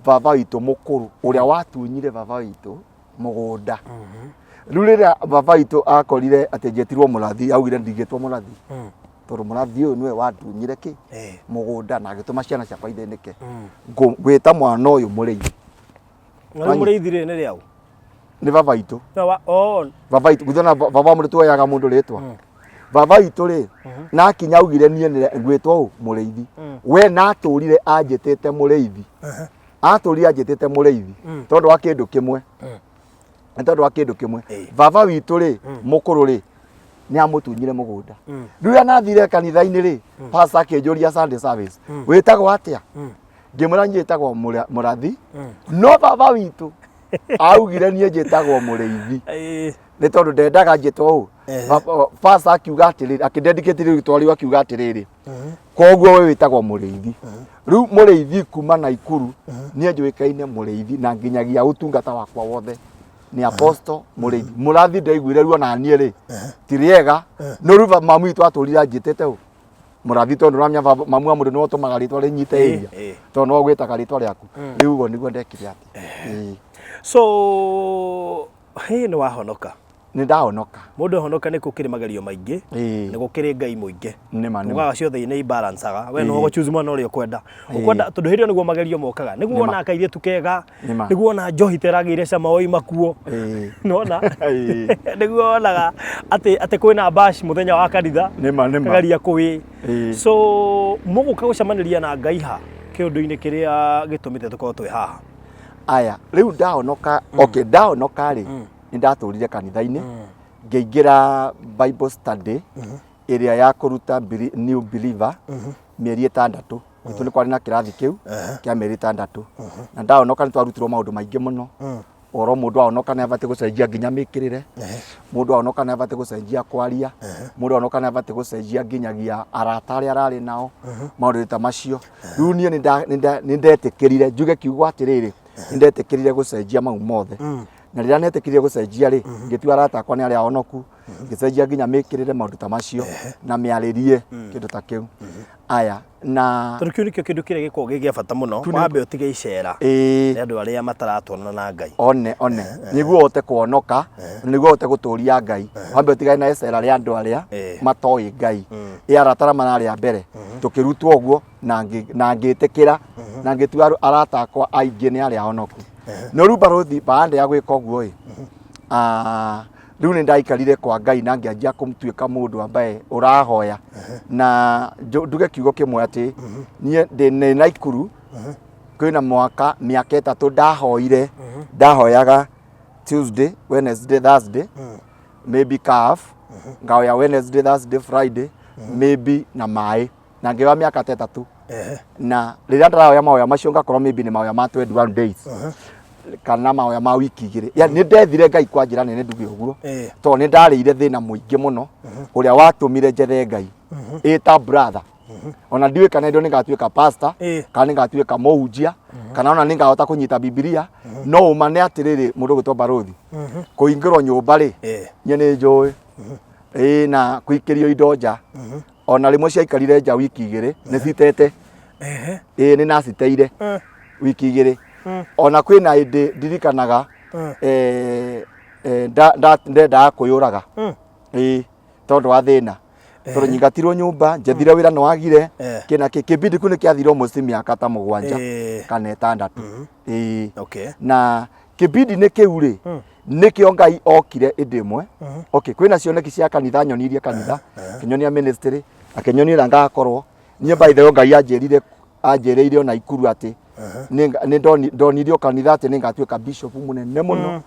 Baba witũ mũkũrũ ũrĩa watunyire baba witũ mũgũnda. Rĩu rĩrĩa baba witũ akorire atĩ njĩtirwo mũrathi, augire ndingĩtwo mũrathi tondũ mũrathi ũyũ nĩwe wandunyire kĩ mũgũnda na agĩtũma ciana ciakwa ithĩnĩke. Ngwĩta mwana ũyũ mũrĩithi. Na rĩu mũrĩithi rĩ nĩ rĩaũ? Nĩ baba witũ. No, wa, oh, Baba witũ guthona baba wa mũrĩ tuoyaga mũndũ rĩtwa. Baba witũ rĩ na akinya augire niĩ ngwĩtwo ũ mũrĩithi. We natũrire anjĩtĩte mũrĩithi. Atũrire anjĩtĩte mũrĩithi tondũ wa kĩndũ kĩmwe. Nĩ tondũ wa kĩndũ kĩmwe. Baba witũ rĩ mũkũrũ rĩ nĩ amũtunyire mũgũnda. Rĩu rĩrĩa nathire kanitha-inĩ rĩ pastor akĩnjũria Sunday service wĩtagwo atĩa? Ngĩmwĩra niĩ njĩtagwo mũrathi no baba witũ augire niĩ njĩtagwo mũrĩithi nĩ tondũ ndendaga njĩtwo ũũ. Pastor akiuga atĩrĩrĩ, akĩndedicate rĩtwa rĩu akiuga atĩrĩrĩ, koguo we wĩtagwo mũrĩithi. Rĩu mũrĩithi kuma Naikuru niĩ njũĩkaine mũrĩithi na nginyagia ũtungata wakwa wothe nĩ apostle mũrĩithi. Mũrathi ndaiguire ruo na niĩ rĩ ti rĩega no rĩu mamu witũ atũrire anjĩtĩte ũ mũrathi tondũ ũramenya mamu wa mũndũ nĩwe ũtũmaga rĩtwa rĩnyite area tondũ nĩwe ũgwĩtaga rĩtwa rĩaku. Rĩu ũguo nĩguo ndekire atĩ. So hĩ nĩ wahonoka? Nĩ ndahonoka. Mũndũ ahonoka nĩ gũkĩrĩ magerio maingĩ nĩ gũkĩrĩ ngai mũingĩ. Nĩma, nĩma. Ugaga ciothe nĩ ibalancaga we no choose mwena ũrĩa ũkwenda ũkwenda tondũ hĩndĩ ĩyo nĩguo magerio mokaga, nĩguo wona kairĩtu kega, nĩguo wona njohi ta ĩragĩire cama waima kuo, nĩwona nĩguo wonaga atĩ kwĩna bash mũthenya wa kanitha. Nĩma, nĩma. Kagaria kũwĩ. So mũgũka gũcemanĩria na Ngai ha kĩũndũ-inĩ kĩrĩa gĩtũmĩte tũkorwo twĩ haha? Aya, rĩu ndahonoka, okay, ndahonoka rĩ, nĩ ndatũrire kanitha-inĩ, ngĩingĩra Bible study ĩrĩa ya kũruta new believer mĩeri 6. Gwitũ nĩ kwarĩ na kĩrathi kĩu kĩa mĩeri 6. Na ndahonoka nĩ twarutirwo maũndũ maingĩ mũno. Ũhoro mũndũ ahonoka nĩ abatiĩ gũcenjia nginya mĩkĩrĩre, mũndũ ahonoka nĩ abatiĩ gũcenjia kwaria, mũndũ ahonoka nĩ abatiĩ gũcenjia nginyagia arata arĩa ararĩ nao, maũndũ ta macio. Rĩu niĩ nĩ ndetĩkĩrire, njuge kiugo atĩrĩrĩ, nĩ ndetĩkĩrire gũcenjia mau mothe. Na rĩrĩa netĩkĩrire gũcenjia rĩ, ngĩtua arata akwa nĩ arĩa ahonoku, ngĩcenjia nginya mĩkĩrĩre maũndũ ta macio na mĩarĩrie kĩndũ ta kĩu. Aya, na Tondũ kĩu nĩkĩo kĩndũ kĩrĩa gĩkoragwo gĩ gĩa bata mũno, wambe ũtige icera nĩ andũ arĩa mataratwarana na Ngai. One one nĩguo ũhote kũhonoka, nĩguo ũhote gũtũria Ngai, wambe ũtigane na icera rĩa andũ arĩa matoĩ Ngai. Ĩ arata arĩa mararĩ a mbere tũkĩrutwo ũguo na ngĩtĩkĩra na ngĩtua arata akwa aingĩ nĩ arĩa ahonoku. No rĩu barũthi baada ya gwĩka ũguo ĩ, rĩu nĩ ndaikarire kwa Ngai na ngĩanjia kũmtuĩka mũndũ ambaye ũrahoya. Na nduge kiugo kĩmwe atĩ niĩ ndĩ Naikuru kwĩna mwaka mĩaka 3 ndahoire, ndahoyaga Tuesday, Wednesday, Thursday, maybe calf, ngahoya Wednesday, Thursday, Friday, maybe na maĩ, na ngĩoya mĩaka ta 3. Na rĩrĩa ndĩrahoya mahoya macio ngakorwo maybe nĩ mahoya ma 21 days kana mahoya ma wiki 2. Yani nĩ ndethire Ngai kwa njĩra nene nduge ũguo, tondũ nĩ ndarĩire thĩna mũingĩ mũno ũrĩa watũmire njethe Ngai ĩta brother. Ona ndiũĩ kana nĩ ngatuĩka pastor kana nĩ ngatuĩka mũhunjia kana ona nĩ ngahota kũnyita Bibilia, no ũma nĩ atĩrĩrĩ, mũndũ ũgwĩtwo barũthi kũhingĩrwo nyũmba rĩ, niĩ nĩ njũĩ ĩĩ, na kũikĩrio indo nja, ona rĩmwe ciaikarire nja wiki 2 nĩ citete. Ĩĩ, nĩ naciteire wiki 2. Ona kwĩna hĩndĩ ndirikanaga ndendaga kwĩyũraga, ĩĩ, tondũ wa thĩna, tondũ nyingatirwo nyũmba, njethire wĩra nĩ wagire kĩna kĩ kĩbindi kĩu nĩ kĩathire almost mĩaka ta 7 kana 6. Ĩĩ. Na kĩbindi-inĩ kĩu rĩ, nĩkĩo Ngai okire ĩndĩ ĩmwe. Okay, kwĩna cioneki cia kanitha nyonirie kanitha, akĩnyonia ministry, akĩnyonia ũrĩa ngakorwo. Niĩ by the way Ngai anjĩrire, anjĩrĩire ona Ikuru atĩ nĩ ndonirio kanitha atĩ nĩ ngatuĩka bishop mũnene mũno,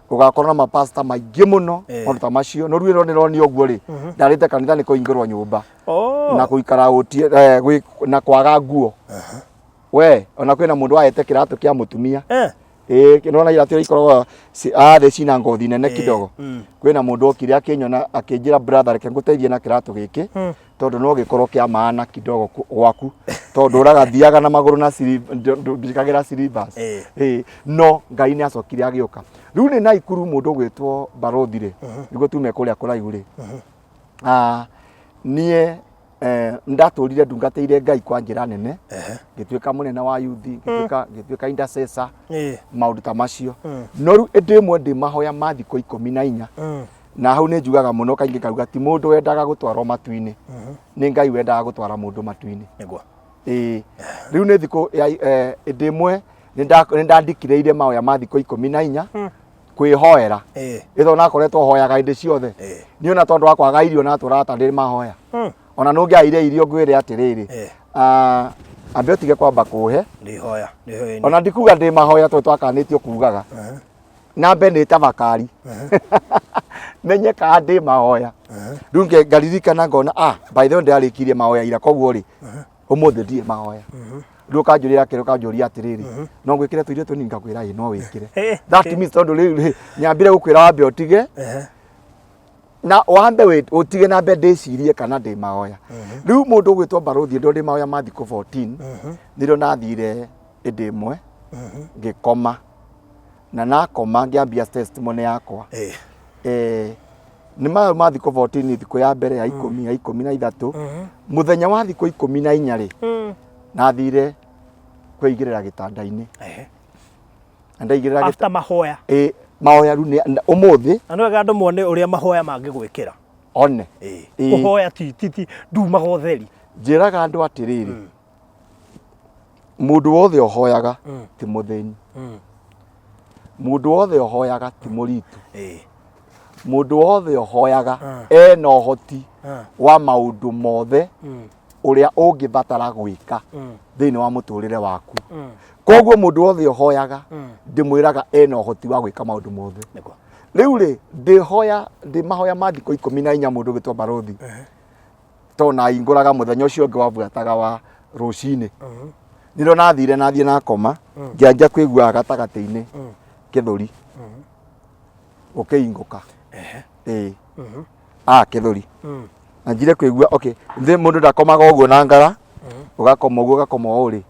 ũgakorwo na mapasta maingĩ mũno, maũndũ ta macio. No rĩu ĩno nĩronio ũguo rĩ, ndarĩte kanitha nĩ kũhingĩrwo nyũmba na gũikara na kwaga nguo. We ona kwĩna mũndũ waete kĩratũ kĩa mũtumia. Ĩĩ, nĩwona iratũ iria ikoragwo thĩ cina ngothi nene kidogo. Kwĩna mũndũ okire akĩnyona akĩnjĩra, brother, reke ngũteithie na kĩratũ gĩkĩ tondũ no gĩkorwo kĩa maana kidogo gwaku tondũ ũragathiaga na magũrũ na ndikagĩra slippers. Ĩĩ, no Ngai nĩ acokire agĩũka. Rĩu nĩ Naikuru mũndũ ũgwĩtwo barũthi rĩ, nĩguo tume kũrĩa kũraihu rĩ, niĩ Ndatũrire ndungatĩire Ngai kwa njĩra nene, ngĩtuĩka mũnene wa yuthi, ngĩtuĩka intercessor, maũndũ ta macio. No rĩu ĩndĩ ĩmwe ndĩ mahoya ma thikũ 14, na hau nĩ njugaga mũno kaingĩ ngauga ti mũndũ wendaga gũtwarwo matu-inĩ, nĩ Ngai wendaga gũtwara mũndũ matu-inĩ. Nĩguo. Ĩĩ, rĩu nĩ thikũ ya ĩndĩ ĩmwe nĩ ndandikĩrĩire mahoya ma thikũ 14 kwĩhoera. Ĩtho nakoretwo hoyaga hĩndĩ ciothe. Niĩ ona tondũ wa kwaga irio natũraga ta ndĩ mahoya. Ona nũngĩaire irio ngwĩre atĩrĩrĩ, ambe ũtige kwamba kũhe. Ndĩhoya ndĩhoya. Ona ndikuga ndĩ mahoya tondũ twakanĩtio kugaga. Nambe nĩ tabakari menye kana ndĩ mahoya. Rĩu ngaririkana ngona, ah, by the way, ndĩrarĩkirie mahoya ira, koguo rĩ, ũmũthĩ ndirĩ mahoya. Rĩu ũkanjũria kĩrĩ, ũkanjũria atĩrĩrĩ, no ngwĩkĩre tũirio tũnini? Ngakwĩra ĩ, no wĩkĩre. That means tondũ rĩu rĩ, nyambire gũkwĩra wambe ũtige na wambe ũtige na mbe ndĩcirie kana ndĩ mahoya. Rĩu mũndũ ũgwĩtwo barũthi ndĩ mahoya ma thikũ 14, nĩrĩo nathire ĩndĩ ĩmwe ngĩkoma, na nakoma ngĩambia testimony yakwa. Nĩ mayo ma thikũ 14, thikũ ya mbere ya 10, ya 13, mũthenya wa thikũ 14 rĩ, nathire kwĩigĩrĩra gĩtanda-inĩ na ndaigĩrĩra After mahoya. Ĩ, mahoya rĩu ũmũthĩ. Na nĩ wega andũ mone ũrĩa mahoya mangĩgwĩkĩra. One. Kũhoya ti ndumaga ũtheri. Njĩraga andũ atĩrĩrĩ, mũndũ wothe ũhoyaga ti mũthĩni, mũndũ wothe ũhoyaga ti mũritũ, mũndũ wothe ũhoyaga ena ũhoti wa maũndũ mothe ũrĩa ũngĩbatara gwĩka thĩinĩ wa mũtũrĩre waku. Koguo mũndũ wothe ũhoyaga, ndĩmwĩraga ena ũhoti wa gwĩka maũndũ mothe. Rĩu rĩ, ndĩhoya ndĩ mahoya ma thikũ 14, mũndũ ũgĩtwo barũthi, tondũ nahingũraga mũthenya ũcio ũngĩ wabuataga wa rũcinĩ, nĩrĩo nathire nathiĩ nakoma, ngĩanjia kũigua gatagatĩ-inĩ kĩthũri gũkĩingũka. Ĩĩ, ah, kĩthũri na njire kũigua, okay, thĩ mũndũ ndakomaga ũguo na ngara, ũgakoma ũguo, ũgakoma ũũ rĩ,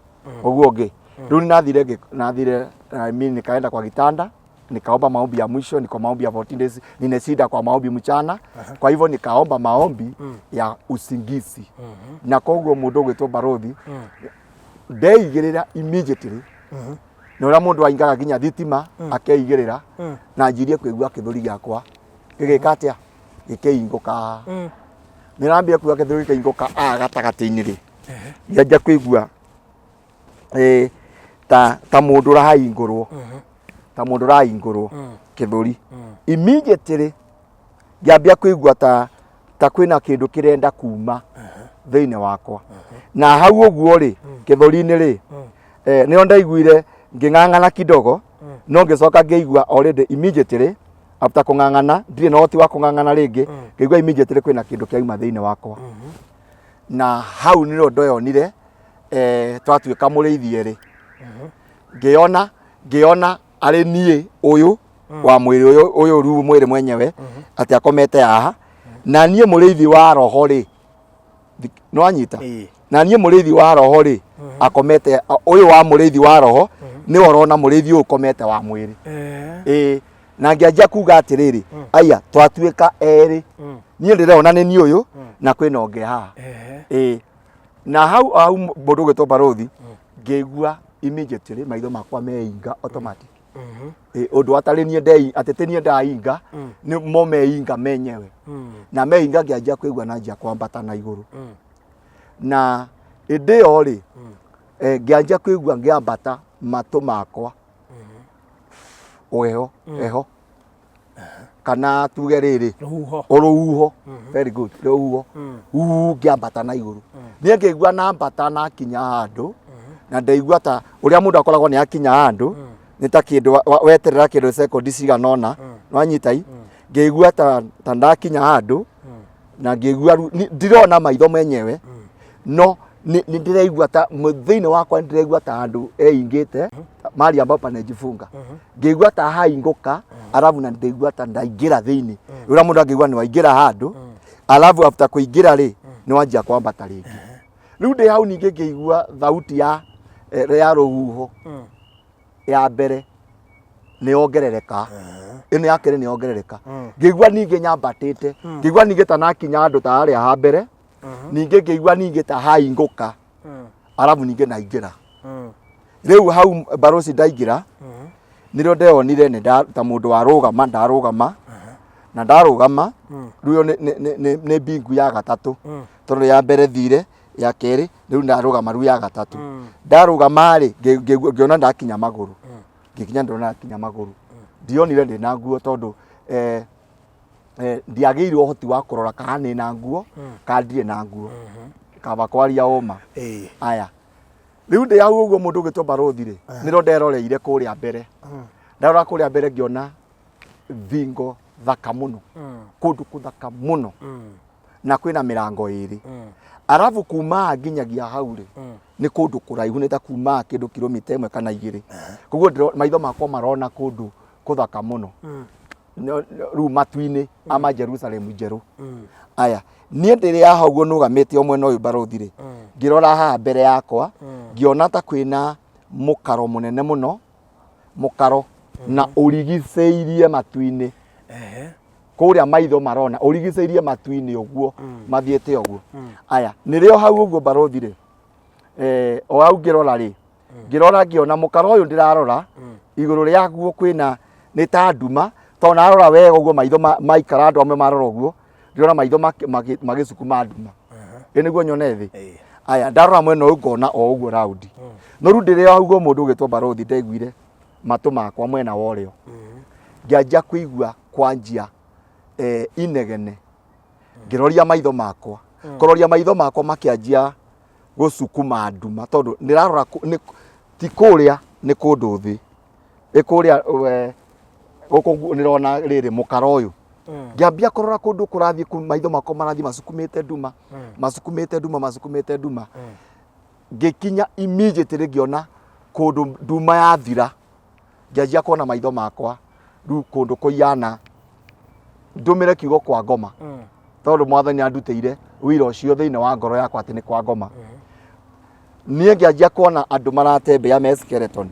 ũguo ũngĩ. Rĩu nathire nathire, I mean, nikaenda kwa kitanda, nikaomba maombi ya mwisho. Niko maombi ya 14 days, nimeshinda kwa maombi mchana, kwa hivyo nikaomba maombi ya usingizi. Na koguo mũndũ ũgwĩtwo barũthi ndeigĩrĩra immediately, na ũrĩa mũndũ aingaga nginya thitima akeigĩrĩra, na njirie kũigua kĩthũri gĩakwa gĩgĩka atĩa, gĩkĩingũka. Nĩ rambia kuga kĩthũri gĩkĩingũka a gatagatĩ-inĩ rĩ, ngĩanjia kũigua ta mũndũ ũrahingũrwo, ta mũndũ ũrahingũrwo kĩthũri. Immediately ngĩambia kũigua ta kwĩna kĩndũ kĩrenda kuma thĩinĩ wakwa, na hau ũguo rĩ, kĩthũri-inĩ rĩ, nĩo ndaiguire ngĩng'ang'ana kidogo, no ngĩcoka ngĩigua already immediately after kũng'ang'ana, ndirĩ na ũhoti wa kũng'ang'ana rĩngĩ. Ngĩigua immediately kwĩna kĩndũ kĩauma thĩinĩ wakwa, na hau nĩrĩo ndoyonire twatuĩka mũrĩithi erĩ. Ngĩona arĩ niĩ ũyũ wa mwĩrĩ ũyũ, ũyũ rĩu mwĩrĩ mwenyewe atĩ akomete haha, na niĩ mũrĩithi wa roho rĩ, nĩwanyita? Na niĩ mũrĩithi wa roho rĩ, akomete ũyũ wa mũrĩithi wa roho nĩwe ũrona mũrĩithi ũyũ ũkomete wa mwĩrĩ. Ĩĩ, na ngĩanjia kuga atĩrĩrĩ, aya twatuĩka erĩ, niĩ ndĩrona nĩ niĩ ũyũ na kwĩna ũngĩ haha. Ĩĩ, na hau hau mũndũ ũgwĩtwo barũthi ngĩigua immediately maitho makwa meinga automatic. Ĩ, ũndũ atarĩ niĩ ndei atĩ ti niĩ ndainga, nĩ mo meinga menyewe. Na meinga ngĩanjia kũigua na njia kwambata na igũrũ, na ĩndĩ ĩyo rĩ, ngĩanjia kũigua ngĩambata matũ makwa ũheho heho, kana tuge rĩrĩ, Rũhuho. Ũrũhuho, very good, rũhuho. Uu, ngĩambata na igũrũ, niĩ ngĩigua nambata na akinya handũ, na ndaigua ta ũrĩa mũndũ akoragwo nĩ akinya handũ, nĩ ta kĩndũ weterera kĩndũ sekondi cigana ũna, nwanyita i ngĩigua ta ndakinya handũ, na ngĩigua rĩu ndirona maitho menyewe, no nĩ ndĩraigua ta thĩinĩ wakwa, nĩ ndĩraigua ta handũ eingĩte mahali ambapo panejifunga. Ngĩigua ta haingũka, alafu na ndĩigua ta ndaingĩra thĩinĩ, ũrĩa mũndũ angĩigua nĩ waingĩra handũ, alafu after kũingĩra rĩ, nĩ wanjia kwambata rĩngĩ. Rĩu ndĩ hau ningĩ ngĩigua thauti ya rũhuho ya mbere nĩ yongerereka, ĩno ya kerĩ nĩ yongerereka. Ngĩigua ningĩ nyambatĩte, ngĩigua ningĩ ta nakinya handũ ta harĩa ha mbere. Ningĩ ngĩigua ningĩ ta haingũka, arabu ningĩ naingĩra. Rĩu hau barosi ndaingĩra, nĩrĩo ndeyonire nĩ ta mũndũ warũgama, ndarũgama na ndarũgama. Rĩu ĩyo nĩ mbingu ya gatatũ, tondũ ya mbere thire, ya kerĩ, rĩu ndarũgama rĩu ya gatatũ. Ndarũgama rĩ, ngĩona ndakinya magũrũ, ngĩkinya ndĩrona ndakinya magũrũ. Ndionire ndĩ na nguo, tondũ ndiagĩire ũhoti wa kũrora kana nĩ na nguo kana ndirĩ na nguo, kaba kwaria ũma. Aya, rĩu ndĩ hau ũguo, mũndũ ũgĩtwo barũthi rĩ, nĩrĩo nderoreire kũrĩa mbere. Ndarora kũrĩa mbere, ngĩona thingo thaka mũno, kũndũ kũthaka mũno, na kwĩna mĩrango ĩrĩ. Arabu kuma nginyagia hau rĩ, nĩ kũndũ kũraihu, nĩ ta kuma kĩndũ kilomita 1 kana 2. Koguo maitho makwa marona kũndũ kũthaka mũno. Rĩu matu-inĩ ama Jerusalem njerũ. Aya, niĩ ndĩrĩ haha ũguo nũgamĩte o mwena ũyũ barũthi rĩ, ngĩrora haha mbere yakwa, ngĩona ta kwĩna mũkaro mũnene mũno, mũkaro na ũrigicĩirie matu-inĩ. Kũrĩa maitho marona ũrigicĩirie matu-inĩ ũguo, mathiĩte ũguo. Aya, nĩrĩo hau ũguo barũthi rĩ, o hau ngĩrora rĩ, ngĩrora ngĩona mũkaro ũyũ ndĩrarora igũrũ rĩaguo kwĩna nĩ ta nduma, tondũ narora wega ũguo maitho maikara, andũ amwe marora ũguo, ndĩrona maitho magĩcukuma nduma ĩ nĩguo nyone thĩ. Aya, ndarora mwena ũyũ ngona o ũguo raundi. No rĩu ndĩrĩ hau ũguo, mũndũ ũgĩtwo barũthi, ndaiguire matũ makwa mwena wa ũrĩo ngĩanjia kũigua kwanjia inegene. Ngĩroria maitho makwa, kũroria maitho makwa makĩanjia gũcukuma nduma, tondũ ndĩrarora ti kũrĩa, nĩ kũndũ thĩ ĩ kũrĩa gũkũ ndĩrona rĩrĩ mũkaro ũyũ. Ngĩambia kũrora kũndũ kũrathiĩ maitho makwa marathiĩ macukumĩte nduma, macukumĩte nduma, macukumĩte nduma. Ngĩkinya immediately ngĩona kũndũ nduma yathira, ngĩanjia kuona maitho makwa rĩu kũndũ kũiana, ndũmĩre kiugo kwa ngoma, tondũ Mwathani andutĩire wĩra ũcio thĩinĩ wa ngoro yakwa atĩ nĩ kwa ngoma. Niĩ ngĩanjia kuona andũ maratembea me skeleton,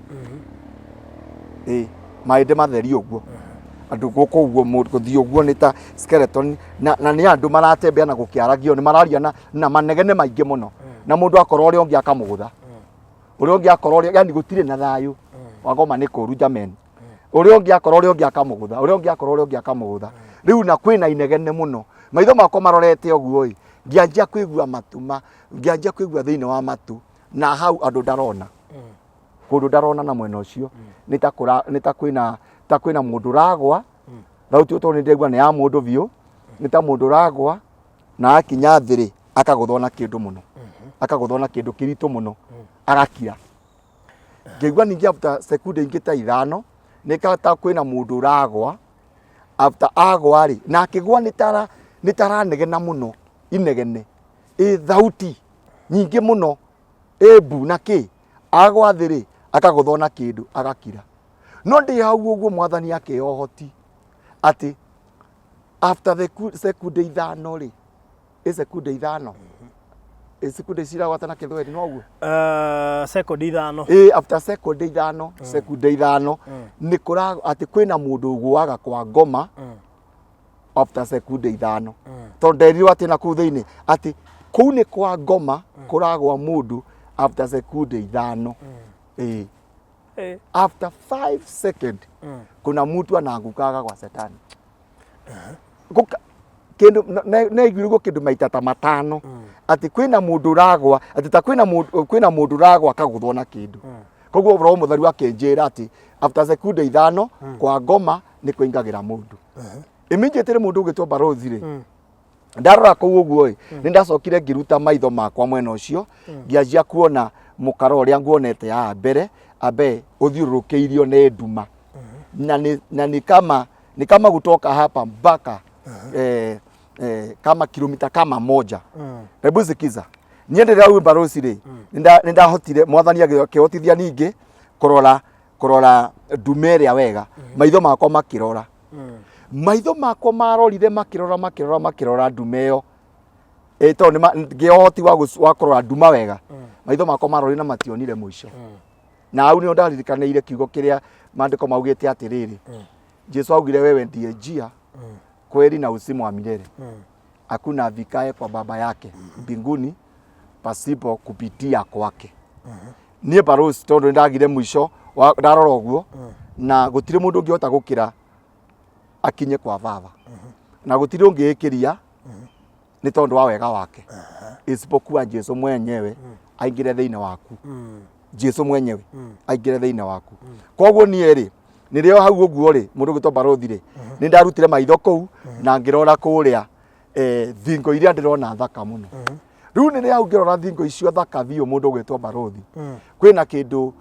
ĩ mahĩndĩ matheri ũguo, andũ gũkũ ũguo, mũndũ gũthiĩ ũguo nĩ ta skeleton, na nĩ andũ maratembea na gũkĩaragio nĩ mararia na manegene maingĩ mũno, na mũndũ akora ũrĩa ũngĩ akamũgũtha, ũrĩa ũngĩ akora ũrĩa, yani gũtirĩ na thayũ. Wagoma nĩ kũru jamen. Ũrĩa ũngĩ akora ũrĩa ũngĩ akamũgũtha, ũrĩa ũngĩ akora ũrĩa ũngĩ akamũgũtha. Rĩu na kwĩna inegene mũno. Maitho makwa marorete ũguo ĩ, ngĩanjia kũigua matu ma ngĩanjia kũigua thĩinĩ wa matu na hau andũ ndarona kũndũ ndarona na mwena ũcio nĩ ta kũra nĩ ta kwĩna mũndũ ũragwa. Thauti ĩyo tondũ nĩ ndĩraigua nĩ ya mũndũ biũ, nĩ ta mũndũ ũragwa na akinya thĩ rĩ, akagũthwo na kĩndũ mũno, akagũthwo na kĩndũ kĩritũ mũno, agakira. Ngĩigua ningĩ after sekunde ingĩ ta 5 nĩ ta kwĩna mũndũ ũragwa. After agwa rĩ, na akĩgwa nĩ taranegena mũno, inegene ĩ thauti nyingĩ mũno, ĩ mbu na kĩ. Agwa thĩ rĩ, akagũthwo na kĩndũ, agakira. No ndĩ hau ũguo, Mwathani akĩhe ũhoti atĩ after the sekunde 5 rĩ, ĩ sekunde 5, ĩ sekunde ciragwata na Kĩthweri noguo. Sekondi 5. Ĩ after sekunde 5, sekunde 5 nĩ kũra atĩ kwĩna mũndũ ũgũaga kwa ngoma after sekunde 5, tondũ nderirwo atĩ na kũu thĩinĩ atĩ kũu nĩ kwa ngoma kũragwa mũndũ after sekunde 5. Ĩ after 5 second kuna mtu anaangukaga kwa setani. Kĩndũ naiguire guo kĩndũ maita ta matano atĩ kwĩna mũndũ ũragwa, atĩ ta kwĩna mũndũ ũragwa akagũthwo na kĩndũ. Koguo Roho Mũtheru akĩnjĩra atĩ after sekunde 5 kwa ngoma nĩ kũingagĩra mũndũ immediately. Mũndũ ũgĩtwo barũthi rĩ, ndarora kũu ũguo ĩ, nĩ ndacokire ngĩruta maitho makwa mwena ũcio, ngĩanjia kuona mũkaro ũrĩa nguonete haha mbere ambe ũthiũrũrũkĩirio nĩ nduma, na ni kama kutoka hapa mpaka kama kilomita kama 1. Hebu sikiza, niĩ ndĩrĩ hau barũci rĩ, nĩ ndahotire, Mwathani akĩhotithia ningĩ kũrora nduma ĩrĩa wega. Maitho makwa makĩrora, maitho makwa marorire makĩrora, makĩrora, makĩrora nduma ĩyo ĩ, tondũ ngĩo ũhoti wa kũrora nduma wega. Maitho makwa marorire na mationire mũico. Na hau nĩho ndaririkanĩire kiugo kĩrĩa maandĩko maugĩte atĩrĩrĩ, Jesu augire, "Wewe ndiye njia, kweli na uzima wa milele." Hakuna afikaye kwa baba yake mbinguni pasipo kupitia kwake. Niĩ barũci tondũ nĩndagire mũico ndarora ũguo na gũtirĩ mũndũ ũngĩhota gũkĩra akinye kwa baba na gũtirĩ ũngĩĩkĩria nĩ tondũ wa wega wake isipokuwa Jesu mwenyewe aingĩre thĩinĩ waku. Jesu mwenyewe aingĩre thĩinĩ waku. Koguo niĩ rĩ, nĩrĩo hau ũguo rĩ, mũndũ ũgwĩtwo barũthi rĩ, nĩ ndarutire maitho kũu na ngĩrora kũrĩa thingo iria ndĩrona thaka mũno. Rĩu nĩrĩa hau ngĩrora thingo icio thaka biũ, mũndũ ũgwĩtwo barũthi, kwĩna kĩndũ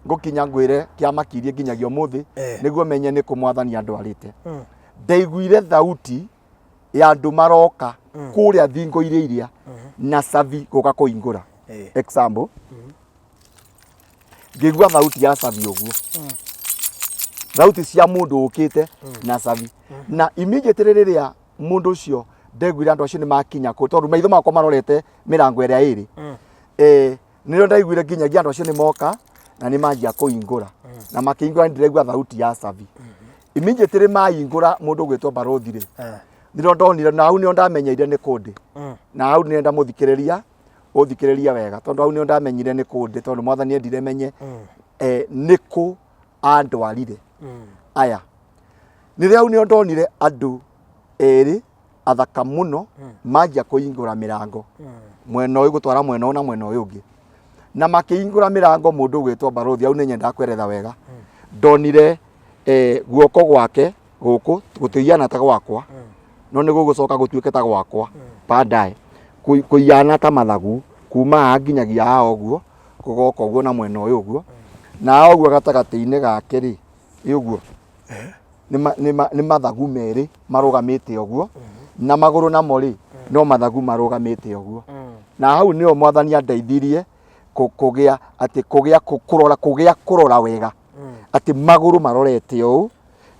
ngũkinya ngwĩre kĩamakirie nginyagia ũmũthĩ nĩguo menye nĩ kũ mwathani andwarĩte. Ndaiguire thauti ya andũ maroka kũrĩa thingo iria iria na cabi gũka kũhingũra. Example, ngĩigua thauti ya cabi ũguo, thauti cia mũndũ ũkĩte na cabi, na immediately rĩrĩa mũndũ ũcio ndeguire andũ acio nĩ makinya kũ, tondũ maitho makwa marorete mĩrango ĩrĩa ĩrĩ, nĩrĩo ndaiguire nginyagia andũ acio nĩ moka na nĩ manjia kũhingũra, na makĩhingũra nĩ ndĩraigua thauti ya cabi. Immediately mahingũra, mũndũ ũgwĩtwo barũthi rĩ, nĩrĩo ndonire na hau nĩho ndamenyeire nĩ kũndĩ, na hau nĩ ndamũthikĩrĩria, ũthikĩrĩria wega, tondũ hau nĩho ndamenyire nĩ kũndĩ, tondũ mwathani endire menye nĩ kũ andwarire. Aya, nĩrĩo hau nĩho ndonire andũ erĩ athaka mũno manjia kũhingũra mĩrango mwena ũyũ gũtwara mwena ũyũ na mwena ũyũ ũngĩ, na makĩhingũra mĩrango, mũndũ ũgwĩtwo barũthi, hau nĩ nyendaga kweretha wega, ndonire guoko gwake gũkũ gũtihiana ta gwakwa, no nĩ gũgũcoka gũtuĩke ta gwakwa baadaye, kũhiana ta mathagu kuma haha nginyagia haha ũguo, kũgoka ũguo na mwena ũyũ ũguo, na haha ũguo gatagatĩ-inĩ gake rĩ, ĩ ũguo nĩ mathagu merĩ marũgamĩte ũguo, na magũrũ namo rĩ, no mathagu marũgamĩte ũguo. Na hau nĩho mwathani andeithirie kũgĩa atĩ kũgĩa kũrora, kũgĩa kũrora wega atĩ magũrũ marorete ũũ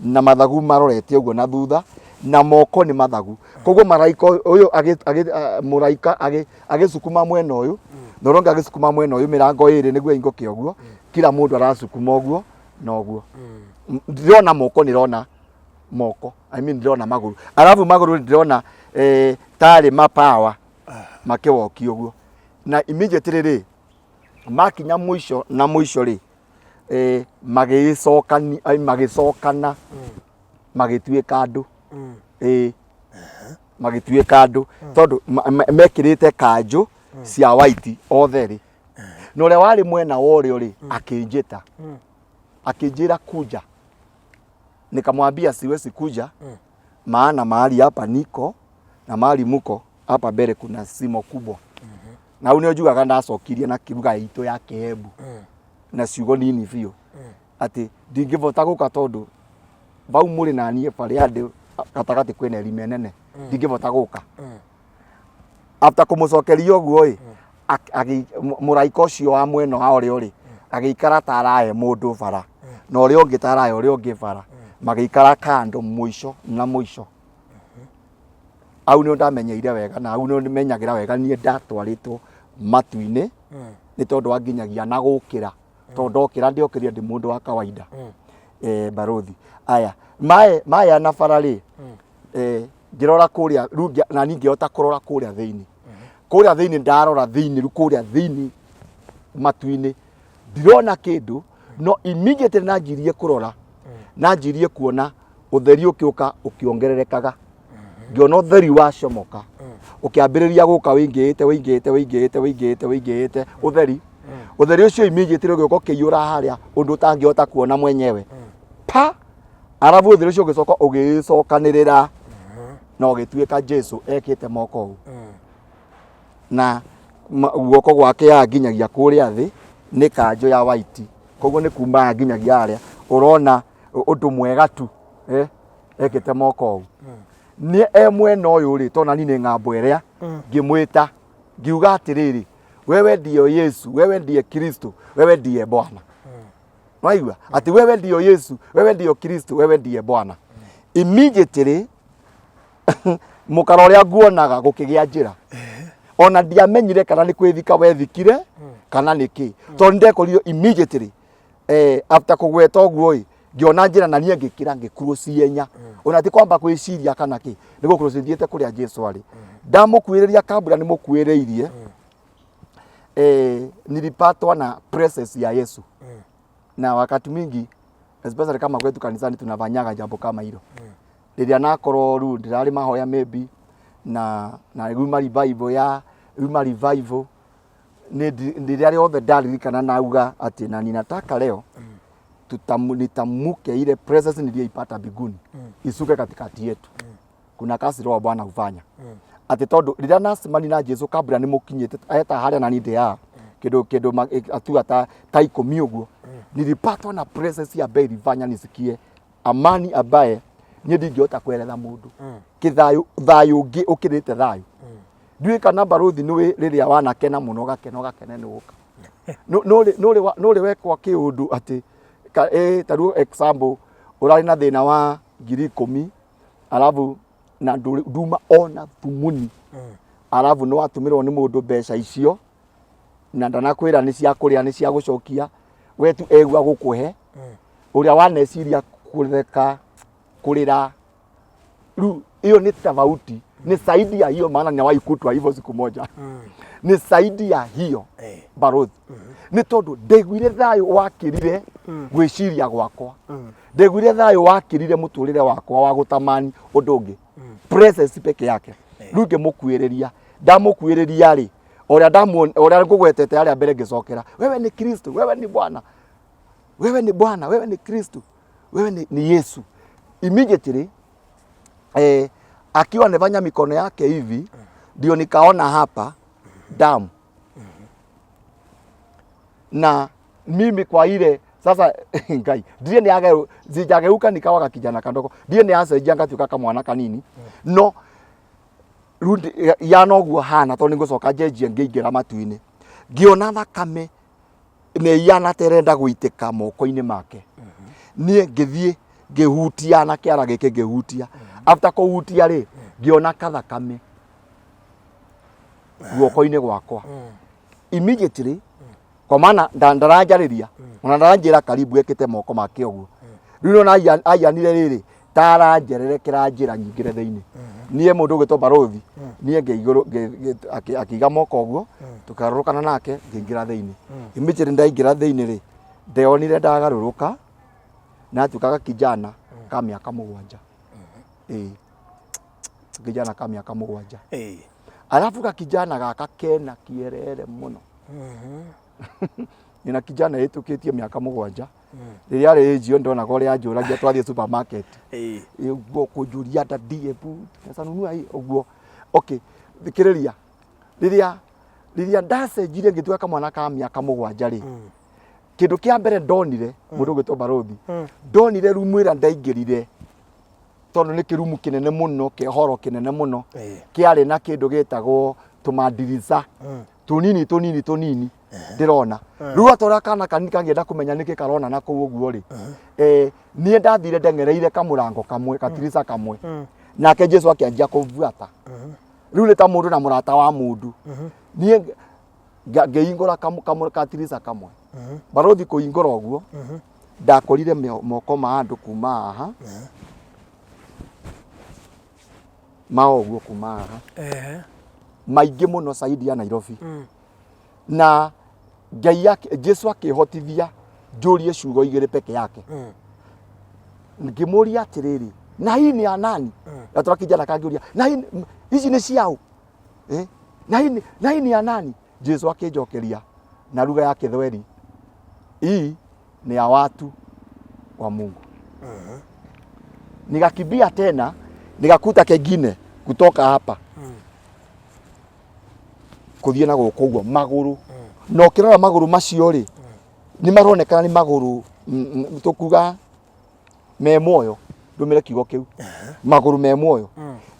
na mathagu marorete ũguo na thutha, na moko nĩ mathagu. Koguo maraika ũyũ mũraika agĩcukuma mwena ũyũ na ũrĩa ũngĩ agĩcukuma mwena ũyũ, mĩrango ĩrĩ nĩguo ĩhingũke ũguo, kila mũndũ aracukuma ũguo na ũguo. Ndĩrona moko, ndĩrona moko, I mean ndĩrona magũrũ, arabu magũrũ ndĩrona tarĩ mapawa makĩwoki ũguo, na immediately rĩ, makinya mũico na mũico rĩ, magĩcokani ai, magĩcokana magĩtuĩka andũ, magĩtuĩka andũ, tondũ mekĩrĩte kanjũ cia white othe rĩ, na ũrĩa warĩ mwena wa ũrĩo rĩ, akĩnjĩta, akĩnjĩra kuja. Nikamwambia siwezi kuja, maana mahali hapa niko na mahali muko hapa mbele kuna simo kubwa. Na hau nĩo njugaga ndacokirie na kiruga itũ ya Kĩembu na ciugo nini biũ atĩ ndingĩbota gũka tondũ vau mũrĩ na niĩ barĩa ndĩ gatagatĩ kwĩna irima nene, ndingĩbota gũka. After kũmũcokeria ũguo ĩ, mũraika ũcio wa mwena wa ũrĩo rĩ, agĩikara ta arahe mũndũ bara, na ũrĩa ũngĩ ta arahe ũrĩa ũngĩ bara, magĩikara kando mũico na mũico. Hau nĩho ndamenyeire wega, na hau nĩho menyagĩra wega niĩ ndatwarĩtwo matu-inĩ, nĩ tondũ wa nginyagia na gũkĩra, tondũ ndokĩra ndiokĩrire ndĩ mũndũ wa kawaida. Barũthi, aya maya na bara rĩ, ngĩrora kũrĩa rĩu na niĩ ngĩhota kũrora kũrĩa thĩinĩ, kũrĩa thĩinĩ ndarora thĩinĩ rĩu kũrĩa thĩinĩ matu-inĩ ndirona kĩndũ, no immediately nanjirie kũrora, nanjirie kuona ũtheri ũkĩũka ũkĩongererekaga, ngĩona ũtheri wacomoka ũkĩambĩrĩria gũka wĩingĩhĩte, wĩingĩhĩte, wĩingĩhĩte, wĩingĩhĩte, wĩingĩhĩte ũtheri. Ũtheri ũcio immediately ũgĩũka ũkĩiyũra harĩa ũndũ ũtangĩhota kuona mwenyewe pa, arabu ũtheri ũcio ũgĩcoka ũgĩcokanĩrĩra na ũgĩtuĩka Jesu ekĩte moko ũũ na guoko gwake ya nginyagia kũrĩa thĩ nĩ kanjũ ya white, koguo nĩ kuma haha nginyagia harĩa ũrona ũndũ mwega tu, ekĩte moko ũũ nĩ e mwena ũyũ rĩ, tondũ nani nĩ ng'ambo ĩrĩa ngĩmwĩta ngiuga atĩrĩrĩ, wewe ndiyo Yesu, wewe ndiye Kristo, wewe ndiye Bwana. Waigua atĩ wewe ndiyo Yesu, wewe ndiyo Kristo, wewe ndiye Bwana. Immediately mũkara ũrĩa nguonaga gũkĩgĩa njĩra, ona ndiamenyire kana nĩ kwĩthika wethikire kana nĩ kĩ, tondũ ndekorire immediately after kũgweta ũguo ĩ, Ngĩona njĩra na niĩ ngĩkĩra ngĩkurucienya. Ona ti kwamba kwĩciria kana kĩ, nĩ gũkurucia thiĩte kũrĩa Jesu arĩ. Ndamũkuĩrĩria kabura nĩ mũkuĩrĩirie. Nilipatwa na presence ya Yesu. Na wakati mwingi especially kama kwetu kanisani tunafanyaga jambo kama hilo. Rĩrĩa nakorwo rĩu ndĩrarĩ mahoya maybe na yuma revival ya yuma revival nĩ rĩrĩa rĩothe ndaririkana nauga atĩ na ninataka leo nitamuke ile presence niliyoipata mbinguni isuke katikati yetu. Kuna kazi roho wa Bwana hufanya atĩ tondũ rĩrĩa nacemani na Jesu kabla nĩ mũkinyĩte eta harĩa nani ndĩ kĩndũ kĩndũ atua ta 10 ũguo, nilipatwa na presence ambaye ilifanya nisikie amani ambaye niĩ ndingĩhota kweretha mũndũ kĩthayũ, thayũ ũngĩ ũkĩrĩte thayũ. Ndiũĩ kana barothi nĩ rĩrĩa wanakena mũno ũgakena ũgakena nĩ gũka nũrĩ wekwa kĩũndũ atĩ ta rĩu example ũrarĩ na thĩna wa 10,000 alafu na nduma ona thumuni, alafu nĩ watũmĩrwo nĩ mũndũ mbeca icio na ndanakwĩra nĩ cia kũrĩa nĩ cia gũcokia, we tu egua gũkũhe ũrĩa waneciria kũtheka kũrĩra. Rĩu hiyo nĩ tofauti, ni zaidi ya hiyo, maana ninawahi kutwa hivyo siku moja. Ni zaidi ya hiyo, barothi, nĩ tondũ ndaiguire thayũ wakĩrire gwĩciria gwakwa, ndaiguire thayũ wakĩrire mũtũrĩre wakwa wa gũtamani ũndũ ũngĩ, presence peke yake. Rĩu ngĩmũkuĩrĩria, ndamũkuĩrĩria rĩ, ũrĩa ndamuon ũrĩa ngũgwetete harĩa mbere, ngĩcokera, wewe ni Kristo, wewe ni Bwana, wewe ni Bwana, wewe ni Kristo, wewe ni Yesu. Immediately akiwa amefanya mikono yake hivi ndio nikaona hapa damu. Na mimi kwa ile sasa Ngai ndiye ni age sijageuka nikawa kijana kadogo, ndiye ni acenjia ngatuĩka kamwana kanini, no rĩu ya noguo hana tondũ nĩngũcoka njenjie. Ngĩingĩra matu-inĩ ngĩona thakame nĩ iyana ta ĩrenda gũitĩka moko-inĩ make. Niĩ ngĩthiĩ ngĩhutia na kĩara gĩkĩ, ngĩhutia. After kũhutia rĩ, ngĩona kathakame guoko-inĩ gwakwa immediately, kwa maana ndaranjarĩria ona ndaranjĩra karibu ekĩte moko make ũguo. Rĩu nona aianire rĩrĩ ta aranjererekera njĩra nyingĩre thĩinĩ. Niĩ mũndũ ũgwĩtwo barothi, niĩ ngĩigũrũ akĩiga moko ũguo, tũkarũrũkana nake, ngĩingĩra thĩinĩ. Immediately ndaingĩra thĩinĩ rĩ, ndeyonire ndagarũrũka natuĩkaga kijana ka mĩaka 7. Ĩĩ, kijana ka mĩaka 7. Alafu gakijana gaka kena kierere mũno. Nina kijana ĩtũkĩtie mĩaka 7. Rĩrĩa arĩ ĩnjio ndonaga ũrĩa anjũragia twathiĩ supermarket, ũguo kũnjũria, "Daddy, hebu tunaweza nunua hii?" Ũguo. Okay, thikĩrĩria, rĩrĩa ndacenjirie ngĩtuĩka kamwana ka mĩaka 7 rĩ, kĩndũ kĩa mbere ndonire, mũndũ ũgwĩtwo barothi, ndonire rumu ĩrĩa ndaingĩrire, tondũ nĩ kĩrumu kĩnene mũno, kĩhoro kĩnene mũno, kĩarĩ na kĩndũ gĩtagwo tũmandirica tũnini tũnini tũnini ndĩrona. Rĩu atora kana kanini kangĩenda kũmenya nĩkĩ karona na kũu ũguo rĩ, niĩ ndathire ndeng'ereire kamũrango kamwe, katirica kamwe, nake Jesu akĩanjia kũbuata. Rĩu nĩ ta mũndũ na mũrata wa mũndũ. Niĩ ngĩhingũra katirica kamwe, barothi. Kũhingũra ũguo ndakorire moko ma andũ kuma haha ma ũguo kuma haha maingĩ mũno saidi ya Nairobi. Na Ngai Jesu akĩhotithia njũrie ciugo igĩrĩ peke yake. Ngĩmũria atĩrĩrĩ, "Na hii ni ya nani?" Gatũra kijana kangĩũria, "Na hii ici nĩ ciaũ?" Eh? Na hii ni ya nani?" Jesu akĩnjokeria na lugha ya Kĩthweri, "Hii ni ya watu wa Mungu." Nikakimbia tena nikakuta kengine kutoka hapa kũthiĩ na gũkũ ũguo magũrũ. Na ũkĩrora magũrũ macio rĩ, nĩ maronekana nĩ magũrũ tũkuga me muoyo, ndũmĩre kiugo kĩu, magũrũ me muoyo.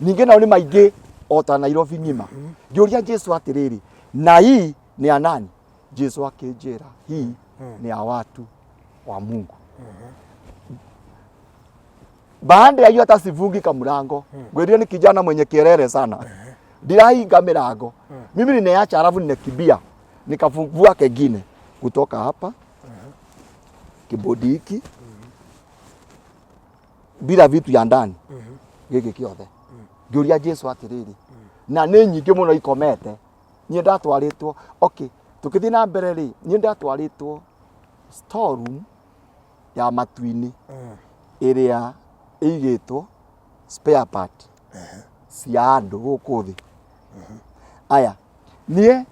Ningĩ nao nĩ maingĩ o ta Nairobi ng'ima. Ngĩũria Jesu atĩrĩrĩ, "Na hii ni ya nani?" Jesu akĩnjĩra, "Hii ni ya watu wa Mungu." Baada ya hiyo hata sifungi kamlango. Ngwĩrire ni kijana mwenye kelele sana, ndirahinga milango mimi, nineacha alafu ninakimbia nikafungua kengine kutoka hapa kibodi hiki. Bila vitu ya ndani gĩkĩ kĩothe. Ngĩũria Jesu atĩrĩrĩ, na nĩ nyingĩ mũno ikomete. Niĩ ndatwarĩtwo, okay, tũkĩthiĩ na mbere rĩ, niĩ ndatwarĩtwo storeroom ya matu-inĩ ĩrĩa ĩigĩtwo spare part cia andũ gũkũ thĩ. Aya, niĩ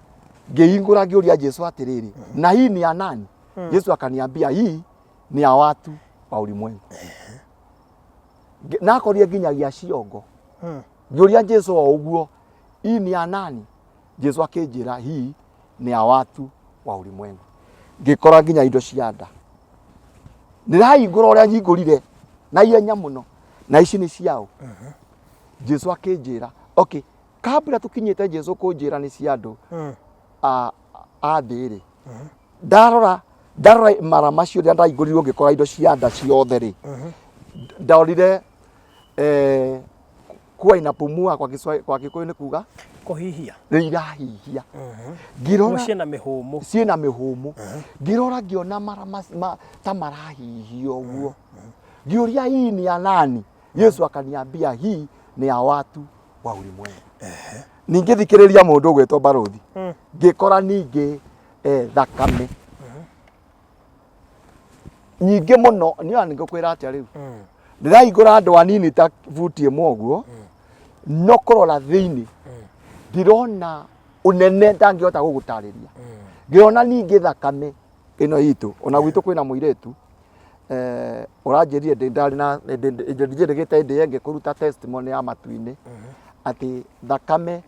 ngĩhingũra ngĩũria Jesu atĩrĩrĩ, na hii ni ya nani? Jesu akaniambia hii ni ya watu wa ulimwengu. Nakorire nginyagia ciongo. Ngĩũria Jesu o ũguo, hii ni ya nani? Jesu akĩnjĩra hii ni ya watu wa ulimwengu. Ngĩkora nginya indo cia nda. Ndĩrahingũra ũrĩa nyingũrire na ihenya mũno, na ici nĩ ciaũ? Jesu akĩnjĩra, okay, kabla tũkinyĩte Jesu kũnjĩra nĩ cia andũ a thĩ rĩ, ndarora mara macio rĩrĩa ndaingũrirwo ngĩkora indo cia nda ciothe rĩ, ndorire kuwa inapumua kwa Kiswahili, kwa Gĩkũyũ nĩ kuga Kũhihia. Nĩ irahihia. Ngĩrora Ciĩna mĩhũmũ. Ciĩna mĩhũmũ. Ngĩrora ngĩona mara ta marahihia ũguo. Ngĩũria hii ni ya nani? Yesu akaniambia hii ni ya watu wa ulimwengu. Ningĩ thikĩrĩria mũndũ ũgwĩtwo barũthi. Ngĩkora ningĩ thakame nyingĩ mũno. Niĩ ona nĩngũkwĩra atĩa rĩu, ndĩrahingũra andũ anini ta buti ĩmwe ũguo, no kũrora thĩinĩ ndĩrona ũnene ndangĩhota gũgũtarĩria. Ngĩona ningĩ thakame ĩno itũ, ona gwitũ kwĩna mũirĩtu ũranjĩrire ndarĩ na njĩrĩgĩte hĩndĩ ĩngĩ kũruta testimony ya matu-inĩ atĩ thakame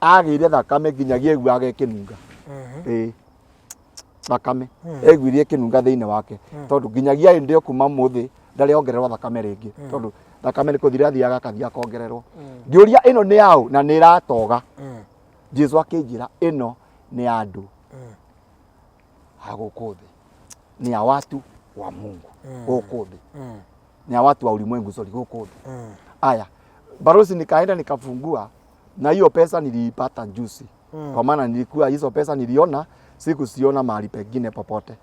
agĩire thakame nginyagia aiguaga ĩkĩnunga. Ĩĩ, thakame aiguire ĩkĩnunga thĩinĩ wake, tondũ nginyagia hĩndĩ ĩyo kuma mũthĩ ndarĩ ongererwo thakame rĩngĩ, tondũ thakame nĩ kũthira athiaga akathiĩ akongererwo. Ngĩũria ĩno nĩ yaũ na nĩ ĩratoga? Jesu akĩnjĩra ĩno nĩ ya andũ a gũkũ thĩ, ni ya watu wa Mungu gũkũ thĩ, ni ya watu wa ulimwengu, sorry, gũkũ thĩ. Aya, barosi, nikaenda nikafungua na hiyo pesa niliipata juzi, kwa maana nilikuwa hizo pesa niliona sikuziona mahali pengine popote.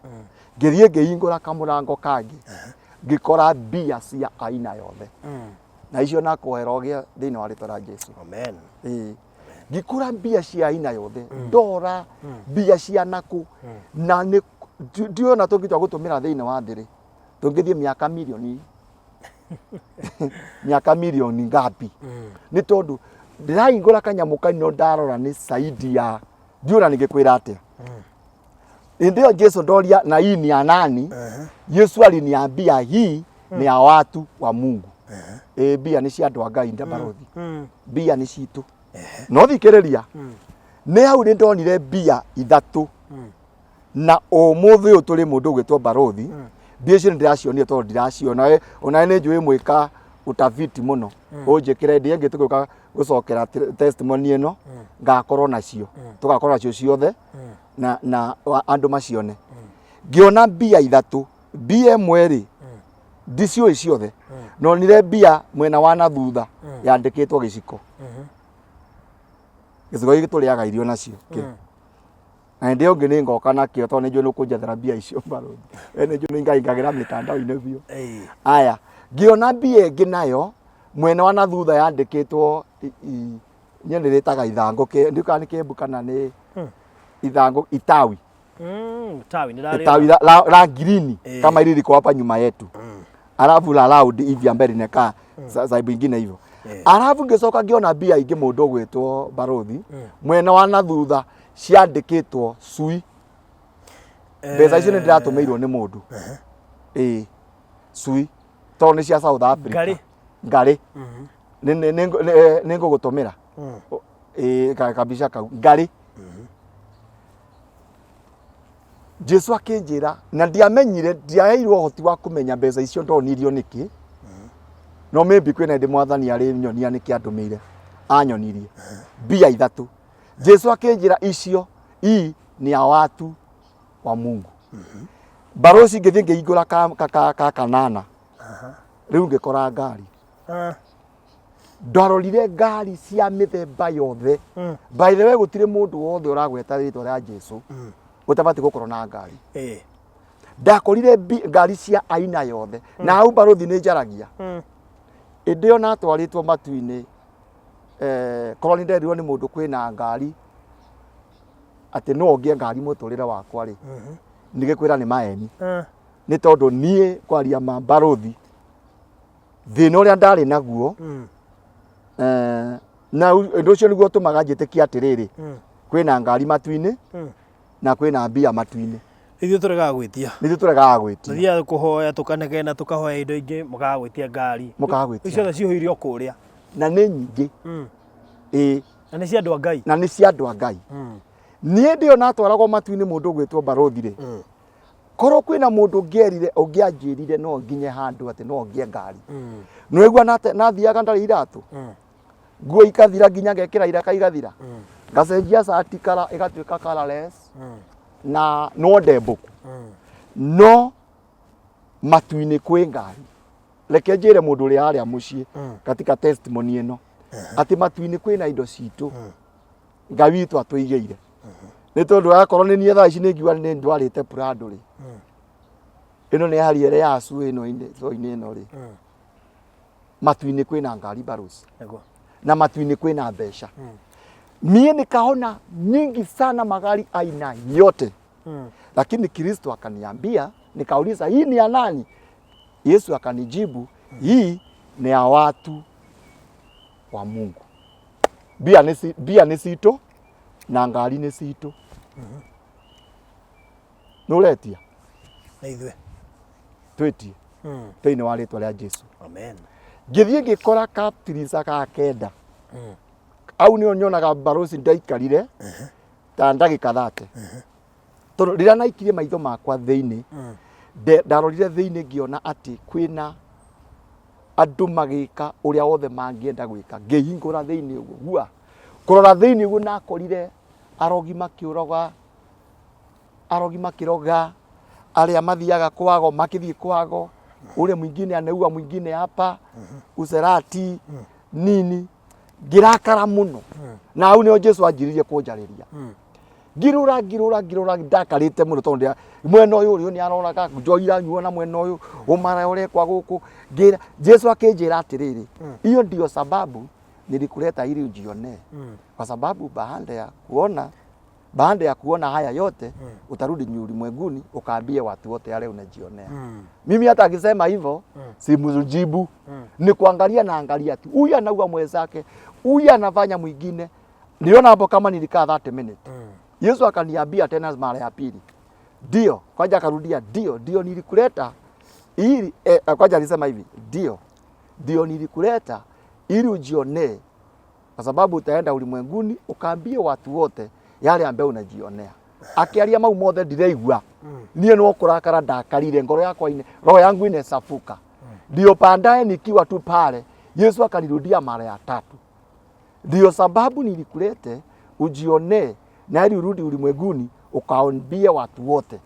Ngĩthiĩ ngĩhingũra kamũrango kangĩ, ngĩkora mbia cia aina yothe, na icio nakũhera ũgĩa thĩinĩ wa rĩtwa rĩa Jesu. Amen. Ĩĩ. Ngĩkora mbia cia aina yothe, ndora mbia cia nakũ, na nĩ ndiona tũngĩtua gũtũmĩra thĩinĩ wa thĩ rĩ, tũngĩthiĩ mĩaka mirioni ngapi, nĩ tondũ ndĩrahingũra kanyamũ kanino ndarora nĩ saidi ya ndiũra nĩngĩkwĩra atĩa. Hĩndĩ ĩyo Jesu ndoria na hii ni ya nani? Yesu aliniambia hii ni ya watu wa Mungu. Ĩ, mbia nĩ cia andũ a Ngai, ndabarothi, mbia nĩ citũ. No thikĩrĩria, nĩ hau nĩ ndonire mbia ithatũ, na ũmũthĩ ũyũ tũrĩ mũndũ ũgwĩtwo barothi, mbia icio nĩ ndĩracionire tondũ ndiraciona. We onawe nĩ njũĩ mwĩka utafiti mũno, ũnjĩkĩre ndĩ ĩngĩ tũgĩũka gũcokera testimony ĩno, ngakorwo nacio, tũgakorwo nacio ciothe na andũ macione. Ngĩona mbia ithatũ. Mbia ĩmwe rĩ, ndiciũĩ ciothe, nonire mbia mwena wa na thutha yandĩkĩtwo gĩciko, gĩciko gĩkĩ tũrĩaga irio nacio kĩ. Na hĩndĩ ĩyo ĩngĩ nĩ ngoka nakĩo, tondũ nĩ njũĩ nĩ ũkũnjethera mbia icio barũthi. We nĩ njũĩ nĩ ngaingagĩra mĩtandao-inĩ biũ. Aya, ngĩona mbia ĩngĩ nayo mwena wa na thutha yandĩkĩtwo niĩ nĩrĩtaga ithangũ, ndiũĩ kana nĩ kĩmbu kana nĩ ithangũ, itawi. Tawi nĩ Itawi la green kama hili liko hapa nyuma yetu, alafu la round hivi ambaye linakaa saibu ingine hivyo. Alafu ngĩcoka ngĩona mbia ingĩ, mũndũ ũgwĩtwo barũthi, mwena wa na thutha ciandĩkĩtwo cui. Mbeca icio nĩ ndĩratũmĩirwo nĩ mũndũ. Ĩĩ, cui, tondũ nĩ cia South Africa. Ngarĩ. Ngarĩ. Nĩ ngũgũtũmĩra ĩĩ kabica kau ngarĩ. Jesu akĩnjĩra, na ndiamenyire, ndiaheirwo ũhoti wa kũmenya mbeca icio ndonirio nĩkĩ, no maybe kwĩna hĩndĩ mwathani arĩ nyonia nĩkĩ andũmĩire anyonirie mbia ithatũ. Jesu akĩnjĩra icio hii ni ya watu wa Mungu. Baroci, ngĩthiĩ ngĩhingũra ka kanana rĩu, ngĩkora ngari. Ndarorire ngari cia mĩthemba yothe. By the way, gũtirĩ mũndũ wothe ũragweta rĩtwa rĩa Jesu ũtabatiĩ gũkorwo na ngari. Ndakorire ngari cia aina yothe, na hau barũthi nĩ njaragia. Ĩndĩ ona atwarĩtwo matu-inĩ, korwo nĩ nderirwo nĩ mũndũ kwĩna ngari, atĩ no ngĩe ngari mũtũrĩre wakwa rĩ, nĩgĩkwĩra nĩ maeni. Nĩ tondũ niĩ kwaria ma mbarũthi, thĩna ũrĩa ndarĩ naguo, na ũndũ ũcio nĩguo ũtũmaga njĩtĩkie atĩrĩrĩ, kwĩna ngari matu-inĩ, na kwĩna mbia matu-inĩ. Ithuĩ tũregaga gwĩtia. Nithuĩ tũregaga gwĩtia. Tũthiaga kũhoya tũkanegena tũkahoya indo ingĩ mũkaga gwĩtia ngari. Mũkaga gwĩtia. Icio ciothe ciũhĩire o kũrĩa. Na nĩ nyingĩ. Ĩĩ. Na nĩ cia andũ a Ngai. Na nĩ cia andũ a Ngai. Niĩ ndĩo natwaragwo matu-inĩ mũndũ ũgwĩtwo barũthi rĩ. Korwo kwĩna mũndũ ũngĩerire ũngĩanjĩrire no nginye handũ atĩ no ngĩe ngari. Nĩwaigua nathiaga ndarĩ iratũ. Nguo ikathira nginya ngekĩra iraka igathira. Ngacenjia cati kara ĩgatuĩka colorless. Na no ndembũku. No matu-inĩ kwĩ ngari. Reke njĩre mũndũ ũrĩa harĩa mũciĩ katika testimony ĩno atĩ matu-inĩ kwĩna indo citũ Ngai witũ atũigĩire. Nĩ tondũ akorwo nĩ niĩ thaa ici nĩ ngiuga nĩ ndwarĩte Prado rĩ, ĩno nĩ Harrier ya acu ĩno thoo-inĩ ĩno rĩ, matu-inĩ kwĩna ngari barũci. Na matu-inĩ kwĩna mbeca. Mie nikaona nyingi sana magari aina yote. Lakini Kristo akaniambia, nikauliza hii ni ya nani? Yesu akanijibu, hii ni ya watu wa Mungu. Mbia nĩ citũ na ngari nĩ citũ. Nĩ ũretia? Na ithuĩ. Twĩtie. Thĩinĩ wa rĩtwa rĩa Jesu. Amen. Ngĩthiĩ ngĩkora kaptirisa ga kenda. Au nĩo nyonaga barũci ndaikarire ta ndagĩka 30. Tondũ rĩrĩa naikirie maitho makwa thĩinĩ, ndarorire thĩinĩ ngĩona atĩ kwĩna andũ magĩka ũrĩa wothe mangĩenda gwĩka. Ngĩhingũra thĩinĩ ũguo, gua. Kũrora thĩinĩ ũguo nakorire arogi makĩũroga, arogi makĩroga, arĩa mathiaga kwago makĩthiĩ kwago, ule mwingine anaua mwingine hapa, userati, nini. Ngĩrakara mũno. Na hau nĩho Jesu anjĩrĩirie kũnjarĩria. Ngirũra, ngirũra, ngirũra, ndakarĩte mũno tondũ mwena ũyũ ũrĩa nĩ aroraga, njohi iranyuo na mwena ũyũ, ũmara ũrekwa gũkũ. Ngĩra, Jesu akĩnjĩra atĩrĩrĩ, hiyo ndio sababu nilikuleta ili ujionee. Kwa sababu baada ya kuona haya yote, utarudi ulimwenguni ukaambie watu wote yale unajionea. Mimi hata akisema hivyo, simjibu. Ni kuangalia na angalia tu. Huyu anaua mwenzake, huyu anafanya mwingine. Niliona hapo kama nilikaa 30 minutes. Yesu akaniambia tena mara ya pili. Ndio, kwanza akarudia ndio, ndio nilikuleta ili kwanza alisema hivi, ndio. Ndio nilikuleta ili ujionee, kwa sababu utaenda ulimwenguni ukaambie watu wote yale ambayo unajionea. Akiaria mau mothe ndiraigua. Niĩ no kũrakara ndakarire, ngoro yakwa ine, roho yangu inesafuka. Ndio baadaye nikiwa tu pale, Yesu akanirudia mara ya tatu. Ndio sababu nilikulete ujionee na ili urudi ulimwenguni ukaambie watu wote.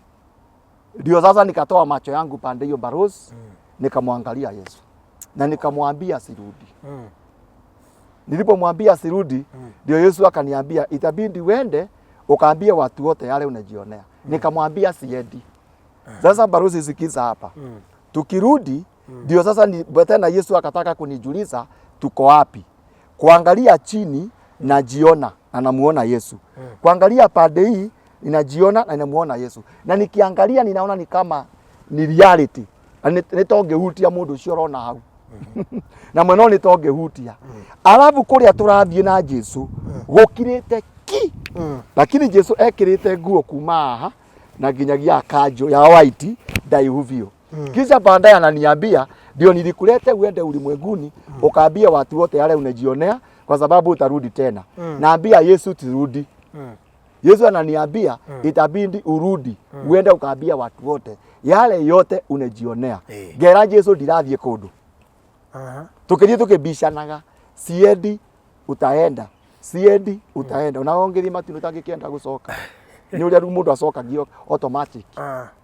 Ndio sasa nikatoa macho yangu pande hiyo barosi, nikamwangalia Yesu na nikamwambia sirudi. Nilipomwambia sirudi, ndio Yesu akaniambia itabidi uende ukaambie watu wote yale unajionea. Nikamwambia siendi. Sasa barosi, sikiza hapa. Tukirudi ndio sasa ni, tena Yesu akataka kunijuliza tuko wapi. Kuangalia chini najiona na namuona Yesu. Kuangalia pande hii ninajiona na ninamuona Yesu. Na nikiangalia ninaona ni kama ni reality. Na nĩ to ngĩhutia mũndũ ũcio ũrona hau. Na mwena ũyũ nĩ to ngĩhutia. Alafu kũrĩa tũrathiĩ na Jesu gũkirĩte ki. Lakini Jesu ekĩrĩte nguo kuma haha na nginyagia kanjũ ya white ndaihu biũ. Kisha baadaye ananiambia ndio nilikulete uende ulimwenguni ukaambie watu wote yale unajionea, kwa sababu utarudi tena. Naambia Yesu turudi. Yesu ananiambia itabidi urudi uende ukaambia watu wote yale yote unajionea. Ngera Jesu ndirathiĩ kũndũ. Tukĩthiĩ tukĩbicanaga, siendi utaenda, siendi utaenda. Ona ũngĩthiĩ matu-inĩ ũtangĩkĩenda gũcoka. Nĩ ũrĩa rĩu mũndũ acokagio automatic.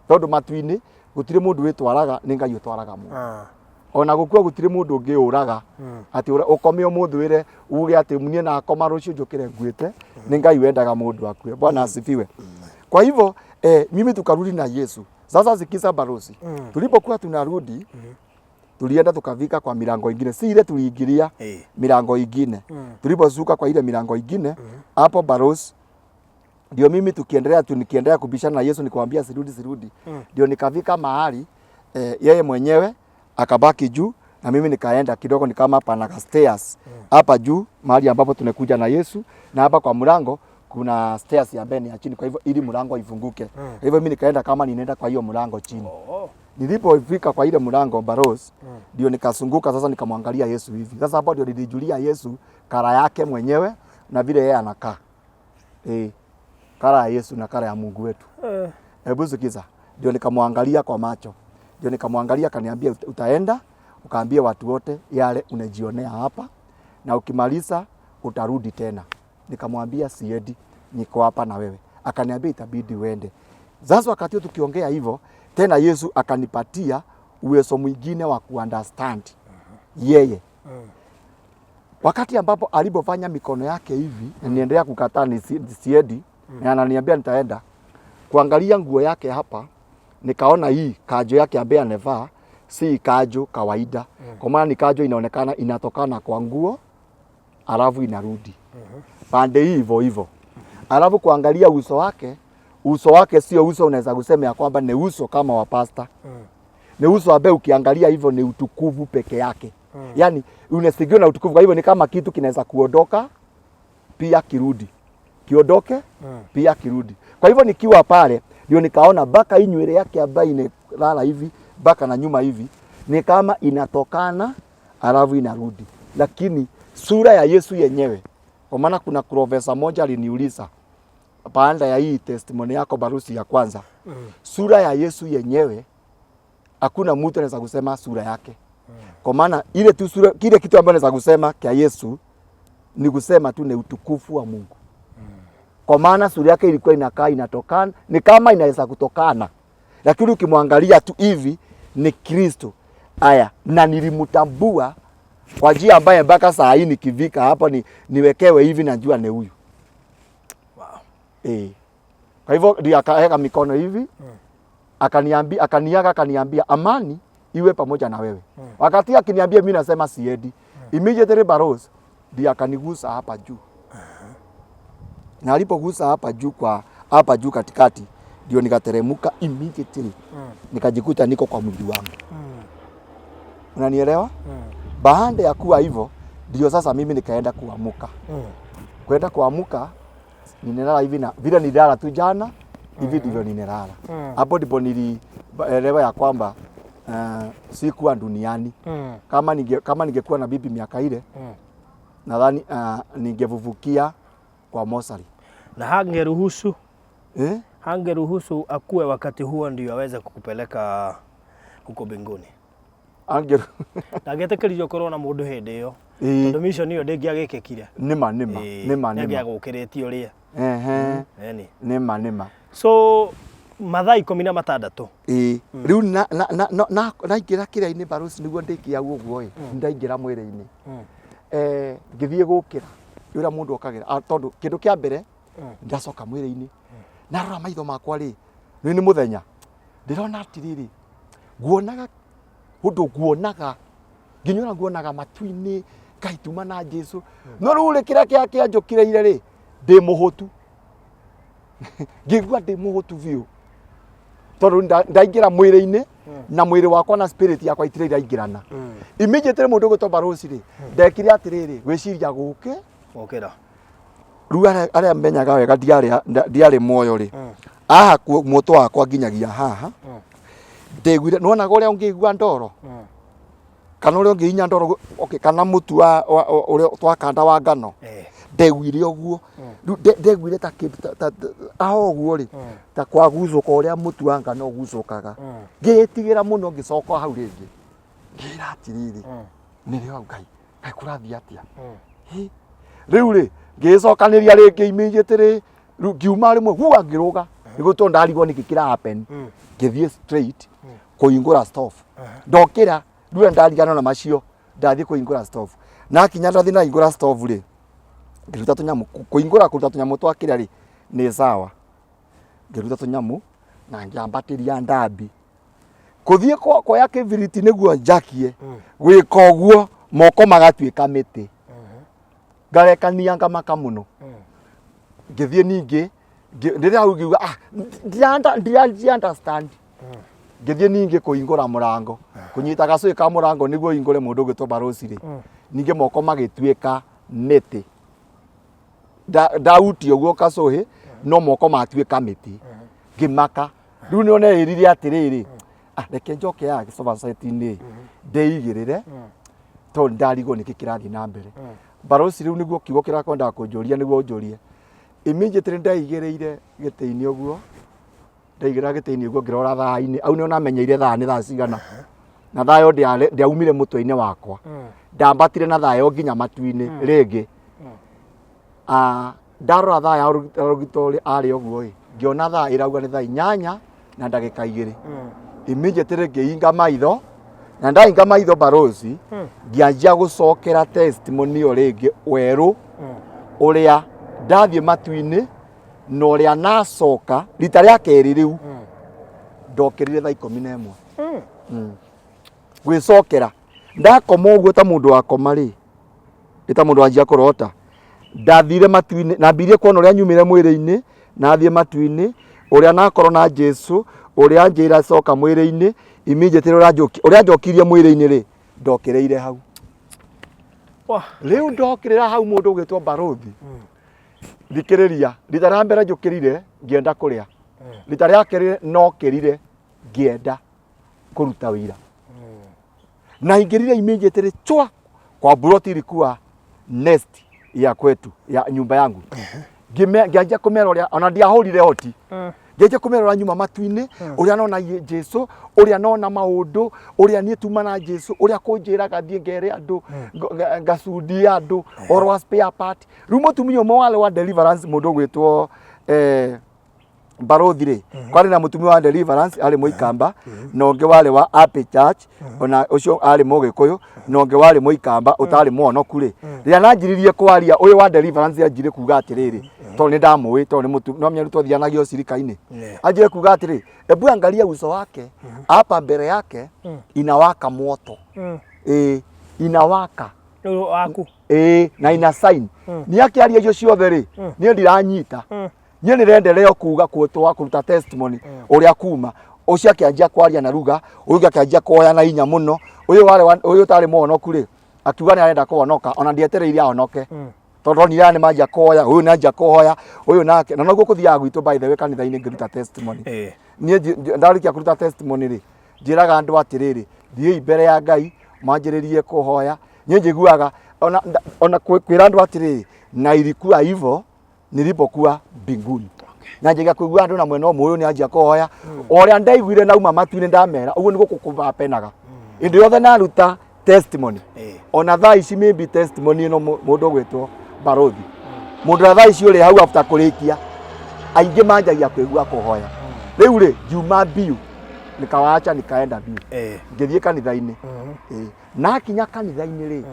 Tondũ matu-inĩ gũtirĩ mũndũ wĩtwaraga, nĩ Ngai ũtwaraga mũndũ. Ona gũkua gũtirĩ mũndũ ũngĩũraga. Atĩ ũkome ũmũthĩ wĩre uge atĩ niĩ nakoma rũciũ njũkĩre nguĩte, nĩ Ngai wendaga mũndũ akue. Bwana asifiwe. Kwa hivyo mimi tukarudi na Yesu. Sasa sikiza barosi. Tulipokuwa tunarudi, Tulienda tukafika kwa milango ingine, si ile tuliingilia, milango ingine. Tuliposhuka kwa ile milango ingine hapo Baros, ndio mimi tukiendelea tu nikiendelea kubishana na Yesu nikamwambia sirudi, sirudi. Ndio nikafika mahali yeye mwenyewe akabaki juu na mimi nikaenda kidogo, ni kama pana ka stairs hapa juu mahali ambapo tunakuja na Yesu, na hapa kwa mlango kuna stairs ya mbele ya chini, kwa hivyo ili mlango ifunguke. Kwa hivyo mimi nikaenda kama ninaenda kwa hiyo mlango chini. Nilipofika kwa ile mlango Baros, ndio nikasunguka sasa, nikamwangalia Yesu hivi. Sasa hapo ndio nilijulia Yesu color yake mwenyewe na vile yeye anakaa. Color ya Yesu na color ya Mungu wetu. Hebu sikiza. Ndio nikamwangalia kwa macho. Ndio nikamwangalia akaniambia, utaenda ukaambie watu wote yale unajionea hapa na ukimaliza utarudi tena. Nikamwambia siendi, niko hapa na wewe. Akaniambia itabidi uende. Sasa wakati huo tukiongea hivyo, tena Yesu akanipatia uwezo mwingine wa kuunderstand yeye. Wakati ambapo alipofanya mikono yake hivi, niendelea kukataa nisiendi, na ananiambia nitaenda. Kuangalia nguo yake hapa, nikaona hii kanjo yake ambaye amevaa si kanjo kawaida. Kwa maana ni kanjo inaonekana inatokana kwa nguo alafu inarudi. Pande hii hivyo hivyo. Alafu kuangalia uso wake, uso wake sio uso unaweza kusema ya kwamba ni uso kama wa pasta. Ni uso ambaye ukiangalia hivyo ni utukufu peke yake. Yaani unasigiwa na utukufu, kwa hivyo ni kama kitu kinaweza kuondoka pia kirudi. Kiondoke pia kirudi. Kwa hivyo nikiwa pale ndio nikaona mpaka hii nywele yake ambayo inalala hivi mpaka na nyuma hivi ni kama inatokana alafu inarudi. Lakini sura ya Yesu yenyewe, kwa maana kuna profesa moja aliniuliza baada ya hii testimony yako barusi ya kwanza, sura ya Yesu yenyewe hakuna mtu anaweza kusema sura yake. Kwa maana ile tu sura, kile kitu ambacho naweza kusema kwa Yesu ni kusema tu ni utukufu wa Mungu. Kwa maana sura yake ilikuwa inakaa inatokana, ni kama inaweza kutokana, lakini ukimwangalia tu hivi ni Kristo. Aya, na nilimtambua kwa njia ambaye mpaka saa hii nikivika hapo niwekewe hivi najua ni huyu. Kwa hivyo ndio akaweka mikono hivi, akaniambia, akaniaga, akaniambia amani iwe pamoja na wewe. Wakati akiniambia mimi nasema siendi. Immediately Baros ndiye akanigusa hapa juu. Na alipogusa hapa juu kwa hapa juu katikati ndio nikateremuka immediately. Nikajikuta niko kwa mwili wangu. Unanielewa? Baada ya kuwa hivyo ndio sasa mimi nikaenda kuamuka. Kwenda kuamuka ninelala hivi na vile nilala tu jana hivi ndivyo ninelala. Hapo ndipo nilielewa ya kwamba sikuwa duniani. Kama ningekuwa na bibi miaka ile nadhani ningevuvukia kwa mochari. Na hangeruhusu Eh? Hangeruhusu akue wakati huo ndio aweze kukupeleka huko mbinguni. Ange Ndangĩetĩkĩririe ũkorwo na mũndũ hĩndĩ ĩyo. Tondũ mission ĩyo ndĩngĩagĩkĩkire. Nĩma nĩma nĩma nĩma. Nĩangĩagũkĩrĩtie ũrĩa. Eni. Nĩma nĩma. So mathaa 16. Ĩĩ, rĩu na na na na na naingĩra kĩrĩa-inĩ barusi nĩguo ndĩkia ũguo ĩ, ndaingĩra mwĩrĩ-inĩ. Ngĩthiĩ gũkĩra ũrĩa mũndũ okagĩra, tondũ kĩndũ kĩa mbere ndacoka mwĩrĩ-inĩ narora maitho makwa rĩ, rĩu nĩ mũthenya ndĩrona atĩrĩrĩ, nguonaga ũndũ nguonaga nginya ũrĩa nguonaga matu-inĩ Ngai tuma na Jesu, no rĩu rĩ kĩrĩa kĩanjũkĩrĩire rĩ, ndĩ mũhũtu, ngĩigua ndĩ mũhũtu biũ tondũ ndaingĩra mwĩrĩ-inĩ na mwĩrĩ wakwa na spirit yakwa itirĩ iraingĩrana. Immediately mũndũ ũgwĩtwo barosi rĩ, ndekire atĩrĩrĩ, gwĩciria gũkĩ Gũkĩra. Rĩu arĩa menyaga wega ndiarĩ muoyo rĩ, haha mũtwe wakwa nginyagia haha ndĩguire, nĩwonaga ũrĩa ũngĩigua ndoro kana ũrĩa ũngĩhihinya ndoro, okay, kana mũtu wa ũrĩa twakanda wa ngano, ndeguire ũguo. Rĩu ndeguire ta kĩndũ aho ũguo rĩ, ta kwagucũka ũrĩa mũtu wa ngano ũgucũkaga. Ngĩĩtigĩra mũno, ngĩcoka hau rĩngĩ ngĩĩra atĩrĩrĩ, nĩrĩo Ngai, Ngai kũrathiĩ atĩa? Hĩ, rĩu rĩ ngĩĩcokanĩria rĩngĩ immediately, rĩu ngiuma rĩmwe hua ngĩrũga nĩguo tondũ ndarigwo nĩkĩ kĩra happen. Ngĩthiĩ straight kũhingũra stove, ndokĩra rĩu ndarigana na macio, ndathiĩ kũhingũra stove, na kinya ndathiĩ ndahingũra stove rĩ, ngĩruta tũnyamũ, kũhingũra kũruta tũnyamũ twa kĩrĩa rĩ nĩ sawa, ngĩruta tũnyamũ na ngĩambatĩria ndambi. Kũthiĩ kuoya kĩbiriti nĩguo njakie, gwĩka ũguo moko magatuĩka mĩtĩ. Ngarekania ngamaka mũno. Ngĩthiĩ ningĩ rĩrĩa hau ngiuga ah, ndira understand. Ngĩthiĩ ningĩ kũhingũra mũrango, kũnyita gacũĩ ka mũrango nĩguo hingũre mũndũ ũgwĩtwo Barũci rĩ, ningĩ moko magĩtuĩka mĩtĩ. Ndahutia ũguo gacũhĩ no moko matuĩka mĩtĩ. Ngĩmaka. Rĩu nĩ oneĩrire atĩrĩrĩ, ah, reke njoke haha sofa set-inĩ ndĩigĩrĩre tondũ ndarigwo nĩkĩ kĩrathiĩ na mbere. Barũci rĩu nĩguo kiugo kĩrĩa kwendaga kũnjũria nĩguo ũnjũrie. Immediately ndeigĩrĩire gĩtĩ-inĩ ũguo, ndeigĩrĩra gĩtĩ-inĩ ũguo ngĩrora thaa-inĩ, hau nĩho ndamenyeire thaa nĩ thaa cigana. Na thaa ĩyo ndĩaumire mũtwe-inĩ wakwa. Ndambatire na thaa ĩyo nginya matu-inĩ rĩngĩ. Ah, ndarora thaa ya rũgito arĩ ũguo ĩ, ngĩona thaa ĩrauga nĩ thaa 8:02. Immediately ngĩhinga maitho, na ndahinga maitho barũci, ngĩanjia gũcokera testimony ĩyo rĩngĩ werũ, ũrĩa ndathiĩ matu-inĩ na ũrĩa nacoka rita rĩa kerĩ rĩu ndokĩrire thaa 11. Gwĩcokera ndakoma ũguo ta mũndũ wakoma rĩ, nĩ ta mũndũ wanjia kũrota. Ndathire matu-inĩ, nambirie kuona ũrĩa nyumire mwĩrĩ-inĩ, nathiĩ matu-inĩ, ũrĩa nakorwo na Jesu, ũrĩa anjĩra coka mwĩrĩ-inĩ, immediately ũrĩa anjokirie mwĩrĩ-inĩ rĩ, ndokĩrĩire hau. Rĩu ndokĩrĩra hau mũndũ ũgwĩtwo barũthi, thikĩrĩria, rita rĩa mbere njũkĩrire ngĩenda kũrĩa, rita rĩa kerĩ nokĩrire ngĩenda kũruta wĩra. Na ingĩrire immediately chwa kwa buroti ilikuwa nest ya kwetu ya nyumba yangu. Ngĩanjia kũmera ũrĩa ona ndiahũrire hoti, ngĩanjia kũmera ũrĩa nyuma matu-inĩ, ũrĩa nona Jesu, ũrĩa nona maũndũ, ũrĩa niĩ tuma na Jesu, ũrĩa kũnjĩraga thiĩ ngere andũ, ngacundie andũ ũhoro wa spare part. Rĩu mũtumia ũmwe warĩ wa deliverance, mũndũ ũgwĩtwo barũthi rĩ, kwarĩ na mũtumia wa deliverance arĩ mũikamba, na ũngĩ warĩ wa Happy Church, ona ũcio arĩ mũgĩkũyũ, na ũngĩ warĩ mũikamba ũtarĩ mũhonoku rĩ. Rĩrĩa nanjiririe kwaria, ũyũ wa deliverance anjire kuga atĩrĩrĩ, tondũ nĩ ndamũĩ, tondũ nĩ mũtu no menya twathianagia ũcirika-inĩ, anjire kuga atĩrĩ, ebu angalia uso wake hapa mbele yake inawaka moto. Ĩĩ, inawaka. Rĩu waku. Ĩĩ, na ina sign. Niĩ akĩaria icio ciothe rĩ, niĩ ndiranyita. Niĩ nĩrenderea kuga kũtwa kũruta testimony ũrĩa kuma. Ũcio akĩanjia kwaria na ruga, ũyũ ũngĩ akĩanjia kuoya na hinya mũno, ũyũ warĩ wa, ũyũ ũtarĩ mũhonoku rĩ, akiuga nĩ arenda kũhonoka, ona ndietereire ahonoke. Tondũ ndonire aya nĩ manjia kuoya, ũyũ nĩ anjia kũhoya, ũyũ nake, na noguo kũthiaga gwitũ by the way kanitha-inĩ ngĩruta testimony. Niĩ ndarĩkia kũruta testimony rĩ, njĩraga andũ atĩrĩrĩ, thiĩi mbere ya Ngai, mwanjĩrĩrie kũhoya. Niĩ njiguaga ona kwĩra andũ atĩrĩrĩ, na ilikuwa hivyo nilipokuwa mbinguni. Na njega kuigua andũ na mwena ũmwe ũyũ nĩ anjia kũhoya, o ũrĩa ndaiguire nauma matu-inĩ ndamera ũguo nĩguo kũkũbapenaga hĩndĩ yothe naruta testimony. Ona thaa ici maybe testimony ĩno mũndũ ũgwĩtwo barũthi, mũndũ ũrĩa thaa ici ũrĩ hau after kũrĩkia, aingĩ manjagia kũigua kũhoya. Rĩu rĩ, ngiuma mbiu nikawacha nikaenda mbiu, ngĩthiĩ kanitha-inĩ. Nakinya kanitha-inĩ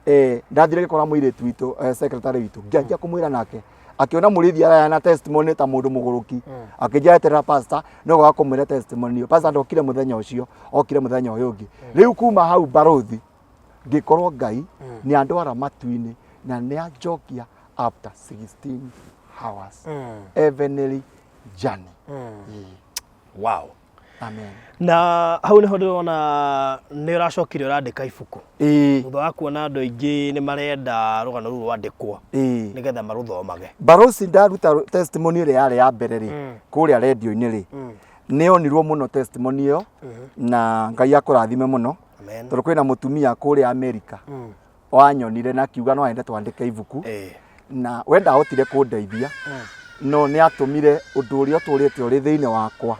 rĩ, ndathire gĩkora mũirĩtu witũ, secretary witũ, ngĩanjia kũmwĩra nake akĩona mũrĩithi arayana testimony ta mũndũ mũgũrũki, akĩnjĩra eterera pastor no goka kũmwĩra testimony ĩyo. Pastor ndokire mũthenya ũcio, okire mũthenya ũyũ ũngĩ. Rĩu kuma hau barũthi ngĩkorwo Ngai nĩ andwara matu-inĩ na nĩ anjokia after 16 hours heavenly journey. Wow. Amen. Na hau niho ndĩrona nĩ ũracokire ũrandĩka ibuku thutha wa kuona andũ aingĩ nĩ marenda rũgano rũu rwandĩkwo nĩgetha marũthomage. Barũci ndaruta testimony ĩrĩa yarĩ ya mbere rĩ, kũrĩa redio-inĩ rĩ, nĩ yonirwo mũno testimony ĩyo, na Ngai akũrathime mũno. Amen. Tondũ kwĩna mũtumia kũrĩa Amerika wanyonire na akiuga no ende twandĩke ibuku, na we ndahotire kũndeithia, no nĩ atũmire ũndũ ũrĩa ũtũrĩte ũrĩ thĩinĩ wakwa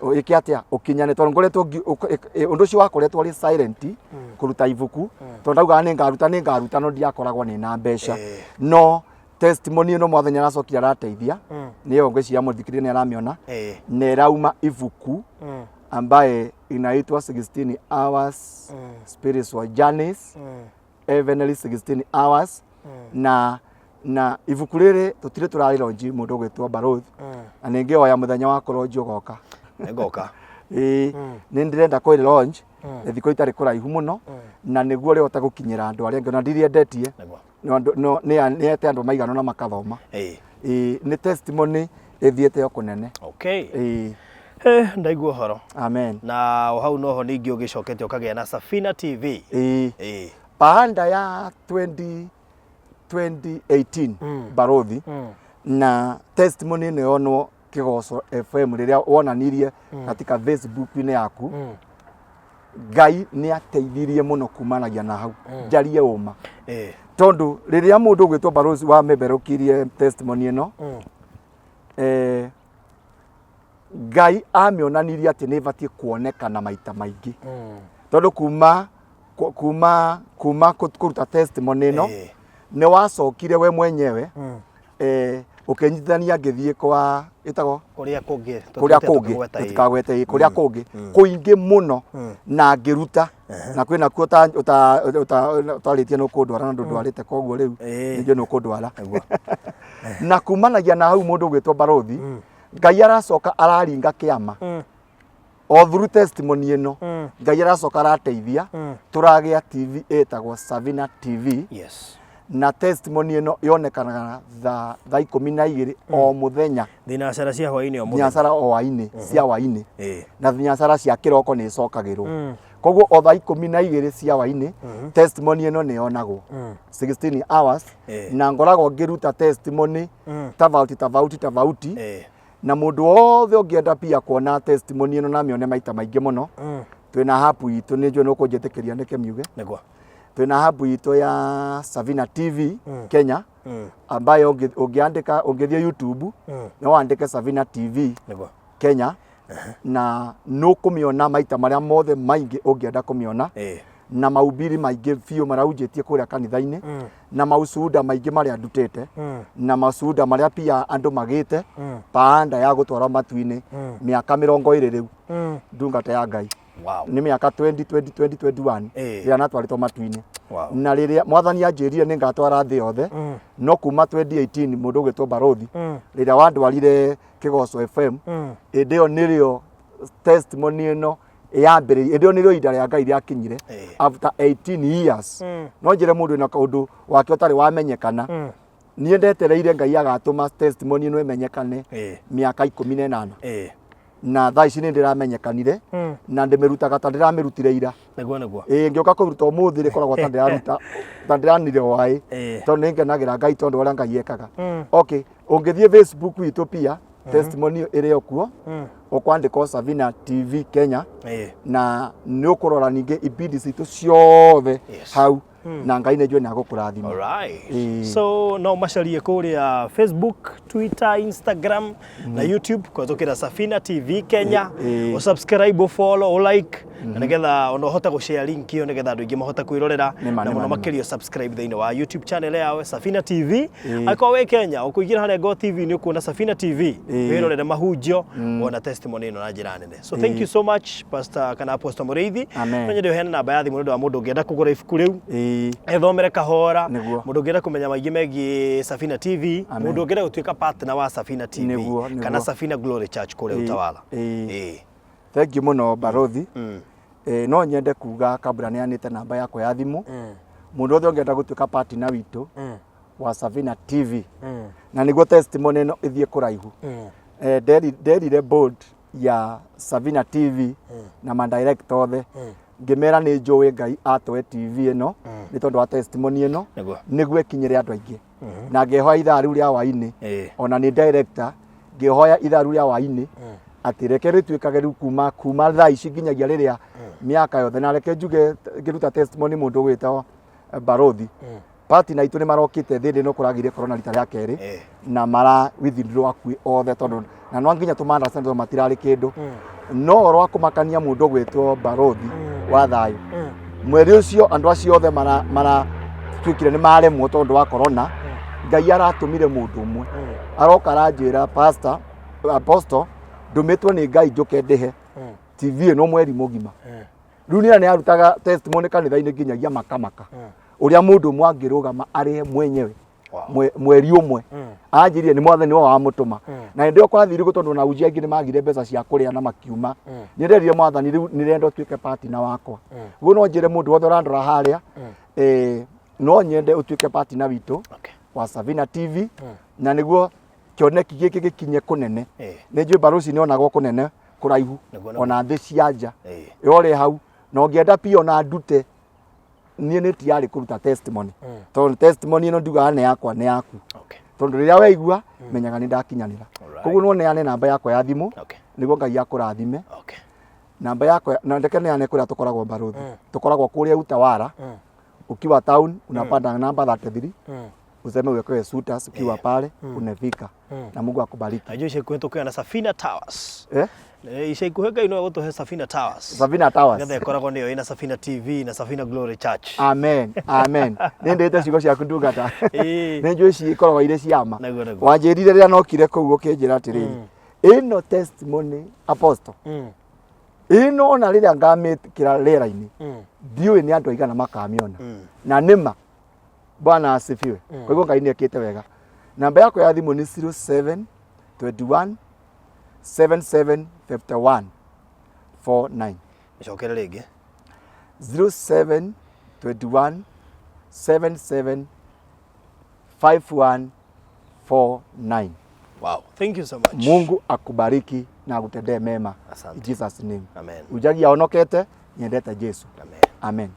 ĩke atĩa ũkinyane, tondũ ngoretwo ũndũ ũcio wakoretwo ũrĩ silent kũruta ibuku, tondũ ndaugaga nĩ ngaruta, nĩ ngaruta, no ndiakoragwo nĩ na mbeca. No testimony ĩno Mwathani aracokire arateithia, nĩyo ngwĩciria mũthikĩrĩria nĩ aramĩona, na ĩrauma ibuku ambaye inaitwa 16 hours spiritual journeys, heavenly 16 hours. Na ibuku rĩrĩ tũtirĩ tũrarĩronji mũndũ ũgwĩtwo barũthi, na nĩngĩhoya mũthenya wa kũronji ũgoka. Nĩngoka. Ĩĩ, nĩ ndĩrenda kũ launch thikũ itarĩ kũraihu mũno, na nĩguo rĩhote gũkinyĩra andũ arĩa angĩ, ona ndirĩendetie. No nĩ ete andũ maigana na makathoma. Ĩĩ, nĩ testimony ĩthiĩte o kũnene. Ĩĩ. Eh, ndaigua ũhoro. Amen. Na o hau noho ningĩ ũgĩcokete ũkagĩa na Safina TV. Ĩĩ. Baada ya 20 2018 barothi na testimony ĩno yonwo Kĩgoco FM rĩrĩa wonanirie katika Facebook-inĩ yaku, Ngai nĩ ateithirie mũno kumanagia na hau, njarie ũma, tondũ rĩrĩa mũndũ ũgwĩtwo barothi wameberokirie testimony ĩno, Ngai amĩonanirie atĩ nĩ ĩbatiĩ kuonekana maita maingĩ, tondũ kuma kuma kuma kũruta testimony ĩno, nĩ wacokire we mwenyewe ũkĩnyitithania ngĩthiĩ kwa ĩtagwo kũrĩa kũngĩ kũrĩa kũngĩ, tũtikagwete, ĩ, kũrĩa kũngĩ kũingĩ mũno, na ngĩruta na kwĩna kuo ũtarĩtie nĩ ũkũndwara na ndũndwarĩte, koguo rĩu ningĩ nĩ ũkũndwara. Na kumanagia na hau, mũndũ ũgwĩtwo barothi, Ngai aracoka araringa kĩama o through testimony ĩno. Ngai aracoka arateithia, tũragĩa TV ĩtagwo Savina TV. Na testimony ĩno yonekanaga thaa 12 o mũthenya. Thinacara cia hwaĩ-inĩ o mũthenya. Thinacara o hwaĩ-inĩ, cia hwaĩ-inĩ, na thinacara cia kĩroko nĩ ĩcokagĩrwo. Koguo o thaa 12 cia hwaĩ-inĩ testimony ĩno nĩ yonagwo 16 hours. Na ngoragwo ngĩruta testimony tofauti tofauti tofauti. Na mũndũ wothe ũngĩenda pia kuona testimony ĩno na amĩone maita maingĩ mũno, twĩna app itũ, nĩ njũĩ nĩ ũkũnjĩtĩkĩria nĩke miuge. Nĩguo. Twĩna app itũ ya Savina TV Kenya, ambayo ũngĩandĩka, ũngĩthiĩ YouTube, no wandĩke Savina TV Kenya na nũkũmĩona maita marĩa mothe maingĩ ũngĩenda kũmĩona, na maubiri maingĩ biũ maraunjĩtie kũrĩa kanitha-inĩ, na maucuda maingĩ marĩa ndutĩte, na macuda marĩa pia andũ magĩte baada ya gũtwarwo matu-inĩ, mĩaka 20 rĩu ndungata ya Ngai. Nĩ mĩaka 20 20 20 21 rĩrĩa natwarĩtwo matu-inĩ. Na rĩrĩa mwathani anjĩrire nĩ ngatwara thĩ yothe, no kuma 2018 mũndũ ũgwĩtwo barothi rĩrĩa wandwarire Kĩgoco FM, hĩndĩ ĩyo nĩrĩo testimony ĩno yambĩrĩirie, hĩndĩ ĩyo nĩrĩo ihinda rĩa Ngai rĩakinyire after 18 years. No njĩre mũndũ wĩna kaũndũ wake ũtarĩ wamenyekana, niĩ ndetereire Ngai agatũma testimony ĩno ĩmenyekane mĩaka 18, na thaa ici nĩ ndĩramenyekanire na ndĩmĩrutaga ta ndĩramĩrutire ira. Nĩguo, nĩguo. Ĩĩ, ngĩũka kũruta ũmũthĩ rĩkoragwo ta ndĩraruta ta ndĩranire hwaĩ, tondũ nĩ ngenagĩra Ngai tondũ ũrĩa Ngai ekaga. Okay, ũngĩthiĩ Facebook itũ pia testimony ĩrĩ o kuo, ũkwandĩka o Savina TV Kenya, na nĩ ũkũrora ningĩ ibindi citũ ciothe hau, na Ngai nĩ njũĩ nĩ agũkũrathima. Alright. So no macarie kũrĩa Facebook, Twitter, Instagram na YouTube kũhetũkĩra Safina TV Kenya. Ũsubscribe, ũfollow, ũlike, na nĩgetha ona ũhote gũshare link ĩyo nĩgetha andũ aingĩ mahote kwĩrorera. Nĩma, Na nĩma, mũno nĩma. makĩria subscribe thĩinĩ wa YouTube channel yao Safina TV. Angĩkorwo wĩ Kenya ũkũingĩra harĩa Go TV nĩ ũkuona Safina TV, wĩrorere mahunjio wona testimony ĩno na njĩra nene. So thank you so much, Pastor kana Apostle Mũrĩithi. Amen. No nyende ũheane namba ya thimũ nĩ ũndũ wa mũndũ ũngĩenda kũgũra ibuku rĩu ethomere kahora, mũndũ ũngĩenda kũmenya maingĩ megiĩ Safina TV, Amen. mũndũ ũngĩenda gũtuĩka partner wa Safina TV kana Safina Glory Church kũrĩa Utawala. Thank you mũno, barothi. No nyende kuga kabla neanĩte namba yakwa ya thimũ, mũndũ wothe ũngĩenda gũtuĩka partner witũ wa Savina TV na nĩguo testimony ĩno ĩthiĩ kũraihu, nderire board ya Savina TV na madirector othe, ngĩmera nĩ njũĩ Ngai atũhe TV ĩno nĩ tondũ wa testimony ĩno, nĩguo ĩkinyĩre andũ aingĩ, na ngĩhoya ithaa rĩu rĩa hwainĩ, ona nĩ director ngĩhoya ithaa rĩu rĩa hwainĩ atĩ reke rĩtuĩkage rĩu kuma thaa ici nginyagia rĩrĩa mĩaka yothe. Na reke njuge ngĩruta testimony, mũndũ ũgwĩtwo barothi, partner itũ nĩ marokĩte thĩndĩ ĩno kũragire corona rita rĩa kerĩ, na mara withdraw akuĩ othe, tondũ na no nginya tũmandacane tondũ matirarĩ kĩndũ. No ũhoro wa kũmakania, mũndũ ũgwĩtwo barothi wa thayũ, mweri ũcio andũ acio othe mara tuĩkire nĩ maremwo tondũ wa corona, Ngai aratũmire mũndũ ũmwe aroka aranjĩra, "Pastor, apostle, ndũmĩtwo nĩ Ngai njũke ndĩhe TV ĩno mweri mũgima." Rĩu nĩ arutaga testimony kanitha-inĩ nginyagia makamaka ũrĩa mũndũ ũmwe angĩrũgama arĩhe mwenyewe mweri ũmwe. Anjĩrire nĩ mwathani wao wamũtũma. Na hĩndĩ ĩyo kwathire ũguo tondũ na uji angĩ nĩ magire mbeca cia kũrĩa na makiuma. Nĩ nderire mwathani rĩu nĩrenda ũtuĩke partner wakwa. Guo no njĩre mũndũ wothe ũrandora harĩa no nyende ũtuĩke partner witũ wa Savina TV na nĩguo kĩoneki gĩkĩ gĩkinye kũnene. Nĩ njũĩ barũci nĩ onagwo kũnene kũraihu ona thĩ cia nja. Yorĩ hau na ũngĩenda pia ona ndute niĩ nĩ tiarĩ kũruta testimony tondũ testimony ĩno ndiugaga nĩ yakwa nĩ yaku tondũ rĩrĩa waigua menyaga nĩ ndakinyanĩra. Koguo no neane namba yakwa ya thimũ nĩguo Ngai akũrathime. Namba yakwa na ndeke neane kũrĩa tũkoragwo barũthi. Tũkoragwo kũrĩa Utawala. Ukiwa town unapanda namba 33 useme uwekewe sutas ukiwa pale unafika na Mungu akubariki. Najua ica ikuhĩ tũkĩoya na Safina Towers. Eh? Ica ikuhĩ Ngai no egũtũhe Safina Towers. Safina Towers. Nĩgetha ĩkoragwo nĩyo ĩna Safina TV na Safina Glory Church. Amen. Amen. Nĩ ndĩte ciugo ciaku ndungata. Nĩ njũĩ cikoragwo irĩ ciama. Nĩguo, nĩguo. Wanjĩrire rĩrĩa nokire kũu ũkĩnjĩra atĩrĩrĩ. Ĩno testimony apostle. Ĩno ona rĩrĩa ngamĩkĩra rĩera-inĩ. Ndiũĩ nĩ andũ aigana makamĩona. Na nĩma Bwana asifiwe. Kwa hivyo Ngai nĩekĩte wega. Namba yakwa ya thimũ nĩ 07 21 77 51 49. Mĩcokere rĩngĩ. 07 21 77 51 49. Wow. Thank you so much. Mungu akubariki na akutendee mema. Asante. In Jesus name. Amen. Ujagia onokete nyendete Jesu. Amen. Amen.